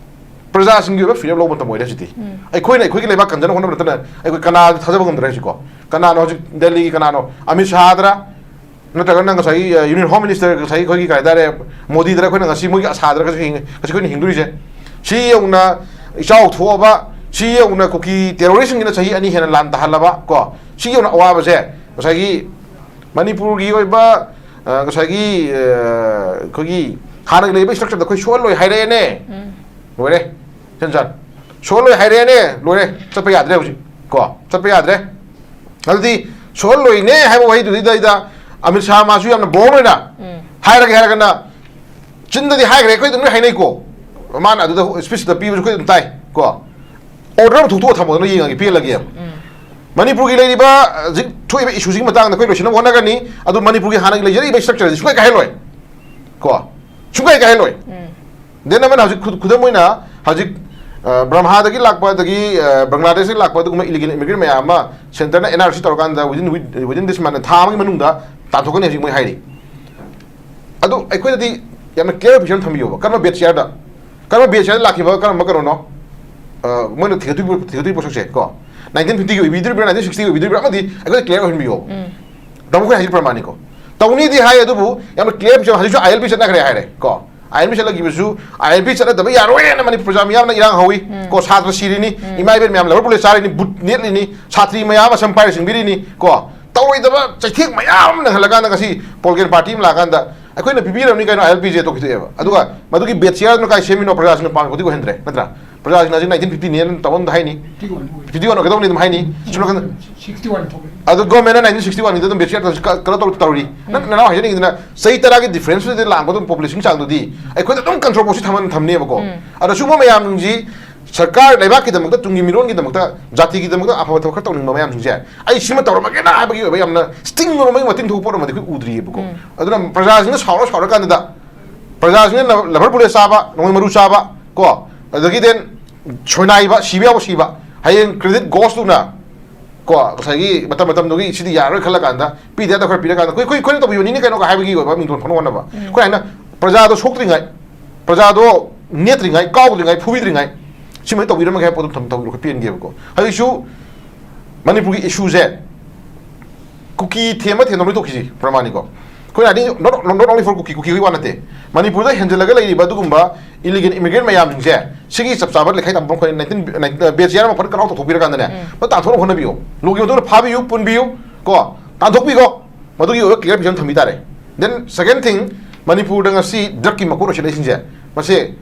ꯄ꯭ꯔꯖꯥꯁꯤꯡꯒꯤ ꯑꯣꯏꯕ ꯐꯤꯔꯦꯞ ꯂꯧꯕ ꯃꯇꯝ ꯑꯣꯏꯔꯦ ꯍꯧꯖꯤꯛꯇꯤ꯫ ꯎꯝ꯫ ꯑꯩꯈꯣꯏꯅ ꯑꯩꯈꯣꯏꯒꯤ ꯂꯩꯕꯥꯛ ꯀꯟꯖꯅꯕ ꯍꯣꯠꯅꯕ ꯅꯠꯇꯅ ꯑꯩꯈꯣꯏ ꯀꯅꯥꯗ ꯊꯥꯖꯕ ꯉꯝꯗ꯭ꯔꯦ ꯍꯧꯖꯤꯛꯀꯣ꯫ ꯀꯅꯥꯅꯣ ꯍꯧꯖꯤꯛ ꯗꯦꯜꯂꯤꯒꯤ ꯀꯅꯥꯅꯣ? ꯑꯃꯤꯠ ꯁꯥꯍꯗ꯭ꯔꯥ? ꯅꯠꯇ꯭ꯔꯒꯅ ꯉꯁꯥꯏꯒꯤ, ꯑ, ꯌꯨꯅꯤꯌꯟ ꯍꯣꯝ ꯃꯤꯅꯤꯁꯇꯔ ꯉꯁꯥꯏꯒꯤ ꯑꯩꯈꯣꯏꯒꯤ ꯀꯩ ꯍꯥꯏꯇꯥꯔꯦ, ꯃꯣꯗꯤꯗꯔ ꯑꯩꯈꯣꯏꯅ ꯉꯁꯤ ꯃꯣꯏꯒꯤ ꯑꯁꯥꯗꯔ ꯉꯁꯤ ꯍꯤꯡ-, ꯉꯁꯤ ꯑꯩꯈꯣꯏꯅ ꯍꯤꯡꯗꯣꯔꯤꯁꯦ? ꯁꯤ ꯌꯧꯅ ꯏꯆꯥꯎ ꯊꯣꯛꯑꯕ, ꯁꯤ ꯌꯧꯅ ꯀꯨꯀꯤ ꯇꯦꯔꯣꯔꯤꯁꯁꯤꯡꯁꯤꯅ ꯆꯍꯤ ꯑꯅꯤ ꯍꯦꯟꯅ ꯂꯥꯟ ꯇꯥꯍꯜꯂꯕ ꯀꯣ, ꯁꯤ ꯌꯧꯅ ꯑꯋꯥꯕꯁꯦ ꯉꯁꯥꯏꯒꯤ ꯃꯅꯤꯄꯨꯔꯒꯤ ꯑꯣꯏꯕ, ꯑ, ꯉꯁꯥꯏꯒꯤ, ꯑ, ꯑꯩꯈꯣꯏꯒꯤ ꯍꯥꯟꯅꯒꯤ ꯂꯩꯔꯤꯕ ꯏꯁꯇ꯭ꯔꯛꯆꯔꯗ ꯑꯩꯈꯣꯏ ꯁꯣꯛꯍꯜꯂꯣꯏ ꯍꯥꯏꯔꯛꯑꯦꯅꯦ꯫ ꯎꯝ꯫ ꯂꯣꯏꯔꯦ꯫ ꯏꯆꯟ ꯆꯟ꯫ ꯁꯣꯜꯂꯣꯏ ꯍꯥꯏꯔꯦꯅꯦ, ꯂꯣꯏꯔꯦ꯫ ꯆꯠꯄ ꯌꯥꯗ꯭ꯔꯦ ꯍꯧꯖꯤꯛ꯫ ꯀꯣ? ꯆꯠꯄ ꯌꯥꯗ꯭ꯔꯦ꯫ ꯑꯗꯨꯗꯤ ꯁꯣꯜꯂꯣꯏꯅꯦ ꯍꯥꯏꯕ ꯋꯥꯍꯩꯗꯨꯗꯩꯗ ꯑꯃꯤꯠ ꯁꯥꯍ ꯃꯥꯁꯨ ꯌꯥꯝꯅ ꯕꯣꯜꯗ ꯑꯣꯏꯅ ꯎꯝ꯫ ꯍꯥꯏꯔꯒꯦ ꯍꯥꯏꯔꯒꯅ ꯆꯤꯟꯗꯗꯤ ꯍꯥꯏꯈ꯭ꯔꯦ, ꯑꯩꯈꯣꯏ ꯑꯗꯨꯝ ꯂꯣꯏ ꯍꯥꯏꯅꯩꯀꯣ꯫ ꯃꯥꯅ ꯑꯗꯨꯗ ꯁ꯭ꯄꯤꯆꯇ ꯄꯤꯕꯁꯨ ꯑꯩꯈꯣꯏ ꯑꯗꯨꯝ ꯇꯥꯏ꯫ ꯀꯣ? ꯑꯣꯔꯗꯔ ꯑꯃ ꯊꯣꯛꯇꯣꯛꯑ ꯊꯝꯃꯣꯗꯅ ꯌꯦꯡꯉꯒꯦ, ꯄꯦꯜꯂꯒꯦꯕ꯫ ꯎꯝ꯫ ꯃꯅꯤꯄꯨꯔꯒꯤ ꯂꯩꯔꯤꯕ ꯍꯧꯖꯤꯛ ꯊꯣꯛꯏꯕ ꯏꯁꯨꯁꯤꯒꯤ ꯃꯇꯥꯡꯗ ꯑꯩꯈꯣꯏ ꯂꯣꯏꯁꯤꯟꯅꯕ ꯍꯣꯠꯅꯒꯅꯤ꯫ ꯑꯗꯨ ꯃꯅꯤꯄꯨꯔꯒꯤ ꯍꯥꯟꯅꯒꯤ ꯂꯩꯖꯔꯤꯕ ꯏꯁꯇ꯭ꯔꯛꯆꯔꯁꯤ ꯁꯨꯡꯀꯥꯏ ꯀꯥꯏꯍꯜꯂꯣꯏ꯫ ꯀꯣ, ꯁꯨꯡꯀꯥꯏ ꯀꯥꯏꯍꯜꯂꯣꯏ꯫ ꯗꯦꯟ ꯑꯃꯅ ꯍꯧꯖꯤꯛ ꯈꯨ- ꯈꯨꯗꯝ ꯑꯣꯏꯅ ꯍꯧꯖꯤꯛ ꯕ꯭ꯔꯍꯃꯥꯗꯒꯤ ꯂꯥꯛꯄ, ꯑꯗꯒꯤ ꯕꯪꯒ꯭ꯂꯥꯗꯦꯁꯇꯒꯤ ꯂꯥꯛꯄ ꯑꯗꯨꯒꯨꯝꯕ ꯏꯂꯤꯒꯦꯜ ꯏꯃꯤꯒ꯭ꯔꯦꯟ ꯃꯌꯥꯝ ꯑꯃ ꯁꯦꯟꯇꯔꯅ ꯑꯦꯟ ꯑꯥꯔ ꯁꯤ ꯇꯧꯔꯀꯥꯟꯗ ꯋꯤꯗꯤꯟ ꯋꯤꯗꯤꯟ ꯗꯤꯁ ꯃꯟ, ꯊꯥ ꯑꯃꯒꯤ ꯃꯅꯨꯡꯗ ꯇꯥꯟꯊꯣꯛꯀꯅꯤ ꯍꯧꯖꯤꯛ ꯃꯣꯏ ꯍꯥꯏꯔꯤ꯫ ꯑꯗꯨ ꯑꯩꯈꯣꯏꯗꯗꯤ ꯌꯥꯝꯅ ꯀ꯭ꯂꯤꯌꯔ ꯄꯤꯛꯆꯔ ꯑꯃ ꯊꯝꯕꯤꯌꯣꯕ, ꯀꯔꯝꯕ ꯕꯦꯠꯁ ꯌꯥꯔꯗ, ꯀꯔꯝꯕ ꯕꯦꯠꯁ ꯌꯥꯔꯗ ꯂꯥꯛꯈꯤꯕ ꯀꯔꯝꯕ ꯀꯩꯅꯣꯅꯣ? ꯃꯣꯏꯅ ꯊꯤꯒꯠꯇꯣꯏ ꯊꯤꯒꯠꯇꯣꯏ ꯄꯣꯠꯁꯛꯁꯦ ꯀꯣ, ꯅꯥꯏꯟꯇꯤꯟ ꯐꯤꯐꯇꯤꯒꯤ ꯑꯣꯏꯕꯤꯗꯣꯔꯤꯕ꯭ꯔꯥ, ꯅꯥꯏꯟꯇꯤꯟ ꯁꯤꯛꯁꯇꯤꯒꯤ ꯑꯣꯏꯕꯤꯗꯣꯔꯤꯕ꯭ꯔꯥ, ꯑꯃꯗꯤ ꯑꯩꯈꯣꯏꯗ ꯀ꯭ꯂꯤꯌꯔ ꯑꯣꯏꯍꯟꯕꯤꯌꯣ꯫ ꯇꯥꯃꯣ ꯑꯩꯈꯣꯏ ꯍꯥꯏꯁꯤ ꯄ꯭ꯔꯃꯥꯅꯤꯀꯣ꯫ ꯇꯧꯅꯤꯗꯤ ꯍꯥꯏ, ꯑꯗꯨꯕꯨ ꯌꯥꯝꯅ ꯀ꯭ꯂꯤꯌꯔ ꯄꯤꯛꯆꯔ꯫ ꯍꯧꯖꯤꯛꯁꯨ ꯑꯥꯏ ꯑꯦꯜ ꯄꯤ ꯆꯠꯅꯈ꯭ꯔꯦ ꯍꯥꯏꯔꯦ ꯀꯣ꯫ ꯑꯥꯏ ꯑꯦꯜ ꯄꯤ ꯆꯠꯂꯈꯤꯕꯁꯨ, ꯑꯥꯏ ꯑꯦꯜ ꯄꯤ ꯆꯠꯅꯗꯕ ꯌꯥꯔꯣꯏꯅ ꯃꯅꯤꯄꯨꯔ ꯄ꯭ꯔꯖꯥ ꯃꯤꯌꯥꯝꯅ ꯏꯔꯥꯡ ꯍꯧꯏ ꯀꯣ꯫ ꯁꯥꯇ꯭ꯔ ꯁꯤꯔꯤꯅꯤ, ꯏꯃꯥ ꯏꯕꯦꯟ ꯃꯌꯥꯝ ꯂꯕꯔ ꯄꯨꯂꯤꯁ ꯆꯥꯔꯤꯅꯤ, ꯕꯨꯠ ꯅꯦꯠꯂꯤꯅꯤ, ꯁꯥꯇ꯭ꯔꯤ ꯃꯌꯥꯝ ꯑꯃ ꯁꯝ ꯄꯥꯏꯔ ꯆꯤꯡꯕꯤꯔꯤꯅꯤ ꯀꯣ꯫ ꯇꯧꯔꯣꯏꯗꯕ ꯆꯩꯊꯦꯡ ꯃꯌꯥꯝ ꯑꯃ ꯅꯪꯍꯜꯂꯀꯥꯟꯗ ꯉꯁꯤ ꯄꯣꯜꯒꯦꯟ ꯄꯥꯔꯇꯤ ꯑꯃ ꯂꯥꯛꯑꯀꯥꯟꯗ ꯑꯩꯈꯣꯏꯅ ꯄꯤꯕꯤꯔꯕꯅꯤ ꯀꯩꯅꯣ ꯑꯥꯏ ꯑꯦꯜ ꯄꯤꯁꯦ ꯇꯣꯛꯈꯤꯗꯣꯛꯑꯦꯕ꯫ ꯑꯗꯨꯒ ꯃꯗꯨꯒꯤ ꯕꯦꯠꯁ ꯌꯥꯔꯗꯨꯅ ꯀꯥꯏ ꯁꯦꯝꯃꯤꯅꯣ? ꯄ꯭ꯔꯖꯥꯁꯤꯡꯅ ꯄꯥꯝꯕꯗꯤ ꯑꯣꯏꯍꯟꯗ꯭ꯔꯦ, ꯅꯠꯇ꯭ꯔꯥ? ꯄ꯭ꯔꯖꯥꯁꯤꯡꯅ ꯍꯧꯖꯤꯛ ꯅꯥꯏꯟꯇꯤꯟ ꯐꯤꯐꯇꯤꯅꯦꯅ ꯇꯧꯕ ꯑꯝꯗ ꯍꯥꯏꯅꯤ, ꯐꯤꯐꯇꯤ ꯋꯥꯟ ꯐꯤꯐꯇꯤ ꯋꯥꯟ ꯑꯣꯏꯒꯗꯧꯅꯤ ꯑꯗꯨꯝ ꯍꯥꯏꯅꯤ꯫ ꯁꯣꯝ ꯅꯥꯀꯟꯗ ꯁꯤꯛꯁꯇꯤ ꯋꯥꯟ ꯊꯣꯛꯑꯦ꯫ ꯑꯗꯨ ꯒꯣꯔꯃꯦꯟꯅ ꯅꯥꯏꯟꯇꯤꯟ ꯁꯤꯛꯁꯇꯤ ꯋꯥꯟꯒꯤꯗ ꯑꯗꯨꯝ ꯕꯦꯠꯁ ꯌꯥꯔꯗ ꯀ- ꯀꯩꯅꯣ ꯇꯧ ꯇꯧꯔꯤ꯫ ꯅꯪ ꯅꯅꯥꯎ ꯍꯥꯏꯖꯅꯤꯡꯉꯤꯗꯅ ꯆꯍꯤ ꯇꯔꯥꯒꯤ ꯗꯤꯐ꯭ꯔꯦꯟꯁꯇꯨꯗꯤ ꯂꯥꯛꯄ ꯑꯗꯨꯝ ꯄꯣꯄꯨꯂꯦꯁꯟ ꯆꯥꯡꯗꯨꯗꯤ ꯑꯩꯈꯣꯏꯗ ꯑꯗꯨꯝ ꯀꯟꯇ꯭ꯔꯣꯜ ꯄꯣꯠꯁꯤ ꯊꯝꯃ ꯊꯝꯅꯦꯕꯀꯣ꯫ ꯑꯗꯣ ꯁꯤꯒꯨꯝꯕ ꯃꯌꯥꯝꯁꯤ ꯁꯔꯀꯥꯔ ꯂꯩꯕꯥꯛꯀꯤꯗꯃꯛꯇ, ꯇꯨꯡꯒꯤ ꯃꯤꯔꯣꯟꯒꯤꯗꯃꯛꯇ, ꯖꯥꯇꯤꯒꯤꯗꯃꯛꯇ ꯑꯐꯕ ꯊꯕꯛ ꯈꯔ ꯇꯧꯅꯤꯡꯕ ꯃꯌꯥꯝꯁꯤꯡꯁꯦ, ꯑꯩ ꯁꯤꯃ ꯇꯧꯔꯝꯃꯒꯦꯅ ꯍꯥꯏꯕꯒꯤ ꯑꯣꯏꯕ ꯌꯥꯝꯅ ꯁ꯭ꯇꯤꯡ ꯑꯃꯒꯤ ꯃꯇꯤꯟ ꯊꯣꯛꯄ ꯄꯣꯠ ꯑꯃꯗꯤ ꯑꯩꯈꯣꯏ ꯎꯗ꯭ꯔꯤꯌꯦꯕꯀꯣ꯫ ꯑꯗꯨꯅ ꯄ꯭ꯔꯖꯥꯁꯤꯡꯅ ꯁꯥꯎꯔ ꯁꯥꯎꯔꯀꯥꯟꯗ, ꯄ꯭ꯔꯖꯥꯁꯤꯡꯅ ꯂ- ꯂꯕꯔ ꯕꯨꯂꯦꯠ ꯆꯥꯕ, ꯅꯣꯡꯃꯩ ꯃꯔꯨ ꯆꯥꯕ ꯀꯣ, ꯑꯗꯒꯤ ꯗꯦꯟ ꯁꯣꯏꯅꯥꯏꯕ, ꯁꯤꯕ ꯌꯥꯎꯕ ꯁꯤꯕ, ꯍꯌꯦꯡ ꯀ꯭ꯔꯦꯗꯤꯠ ꯒꯣꯁꯇꯨꯅ ꯀꯣ, ꯉꯁꯥꯏꯒꯤ ꯃꯇꯝ ꯃꯇꯝꯗꯨꯒꯤ ꯁꯤꯗꯤ ꯌꯥꯔꯔꯣꯏ ꯈꯜꯂ ꯀꯥꯟꯗ ꯄꯤꯗ ꯌꯥꯗꯕ ꯈꯔ ꯄꯤꯔ ꯀꯥꯟꯗ ꯑꯩꯈꯣꯏ ꯑꯩꯈꯣꯏ ꯑꯩꯈꯣꯏꯅ ꯇꯧꯕꯤꯕꯅꯤꯅꯦ ꯀꯩꯅꯣꯒ ꯍꯥꯏꯕꯒꯤ ꯑꯣꯏꯕ ꯃꯤꯡꯊꯣꯟ ꯐꯪꯅꯕ ꯍꯣꯠꯅꯕ꯫ ꯑꯩꯈꯣꯏ ꯍꯥꯏꯅ ꯄ꯭ꯔꯖꯥꯗꯣ ꯁꯣꯛꯇ꯭ꯔꯤꯉꯩ, ꯄ꯭ꯔꯖꯥꯗꯣ ꯅꯦꯠꯇ꯭ꯔꯤꯉꯩ, ꯀꯥꯎꯗ꯭ꯔꯤꯉꯩ, ꯐꯨꯕꯤꯗ꯭ꯔꯤꯉꯩ ꯁꯤꯃꯗꯤ ꯇꯧꯕꯤꯔꯝꯃꯒꯦ ꯍꯥꯏꯕ ꯄꯣꯠꯇꯣ ꯊꯝ- ꯇꯧꯕꯤꯔꯣ, ꯑꯩꯈꯣꯏ ꯄꯦꯟꯒꯦꯕꯀꯣ꯫ ꯍꯧꯖꯤꯛꯁꯨ ꯃꯅꯤꯄꯨꯔꯒꯤ ꯏꯁꯨꯁꯦ ꯀꯨꯀꯤ ꯊꯦꯝꯕ ꯊꯦꯝꯗꯕ ꯂꯣꯏ ꯇꯣꯛꯈꯤꯁꯤ ꯄ꯭ꯔꯃꯥꯅꯤꯀꯣ꯫ ꯑꯩꯈꯣꯏꯅ ꯍꯥꯏꯗꯤ not, not only for ꯀꯨꯀꯤ, ꯀꯨꯀꯤꯒꯤ ꯋꯥ ꯅꯠꯇꯦ, ꯃꯅꯤꯄꯨꯔꯗ ꯍꯦꯟꯖꯜꯂꯒ ꯂꯩꯔꯤꯕ ꯑꯗꯨꯒꯨꯝꯕ ꯏꯂꯤꯒꯦꯜ ꯏꯃꯤꯒ꯭ꯔꯦꯟ ꯃꯌꯥꯝꯁꯤꯡꯁꯦ ꯁꯤꯒꯤ ꯆꯞ ꯆꯥꯕ ꯂꯩꯈꯥꯏ ꯇꯝꯐꯝ ꯑꯩꯈꯣꯏ ꯅꯥꯏꯟꯇꯤꯟ ꯕꯦꯠꯁ ꯌꯥꯔ ꯑꯃ ꯐꯖꯅ ꯀꯠ ꯑꯥꯎꯠ ꯇꯧꯊꯣꯛꯄꯤꯔꯀꯥꯟꯗꯅꯦ ꯐꯖꯅ ꯇꯥꯟꯊꯣꯛꯅꯕ ꯍꯣꯠꯅꯕꯤꯌꯨ꯫ ꯂꯣꯒꯤ ꯃꯇꯨꯡꯗ ꯐꯥꯕꯤꯌꯨ, ꯄꯨꯟꯕꯤꯌꯨ ꯀꯣ, ꯇꯥꯟꯊꯣꯛꯄꯤꯈꯣ꯫ ꯃꯗꯨꯒꯤ ꯑꯣꯏꯕ ꯀ꯭ꯂꯤꯌꯥꯔ ꯄꯤꯛꯆꯔ ꯑꯃ ꯊꯝꯕꯤ ꯇꯥꯔꯦ꯫ Then second thing, ꯃꯅꯤꯄꯨꯔꯗ ꯉꯁꯤ ꯗ꯭ꯔꯛꯀꯤ ꯃꯀꯣꯛ ꯑꯣꯏꯁꯤꯜꯂꯛꯏꯁꯤꯡꯁꯦ, ꯃꯁꯦ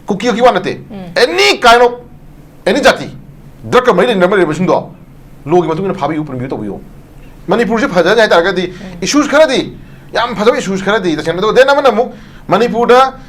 ꯀꯨꯀꯤ ꯈꯛꯀꯤ ꯋꯥ ꯅꯠꯇꯦ, any kind of, any ꯖꯥꯇꯤ, ꯗ꯭ꯔꯛꯀ ꯃꯔꯤ ꯂꯩꯅꯕ ꯂꯩꯔꯤꯕꯁꯤꯡꯗꯣ ꯂꯣꯒꯤ ꯃꯇꯨꯡ ꯏꯟꯅ ꯐꯥꯕꯤꯌꯨ, ꯄꯨꯟꯕꯤꯌꯨ, ꯇꯧꯕꯤꯌꯨ꯫ ꯃꯅꯤꯄꯨꯔꯁꯤ ꯐꯖꯅꯤ ꯍꯥꯏ ꯇꯥꯔꯒꯗꯤ, ꯏꯁꯨꯁ ꯈꯔꯗꯤ, ꯌꯥꯝ ꯐꯖꯕ ꯏꯁꯨꯁ ꯈꯔꯗꯤ ꯇꯁꯦꯡꯅ꯫ ꯑꯗꯨꯒ ꯗꯦꯟ ꯑꯃꯅ ꯑꯃꯨꯛ ꯃꯅꯤꯄꯨꯔꯗ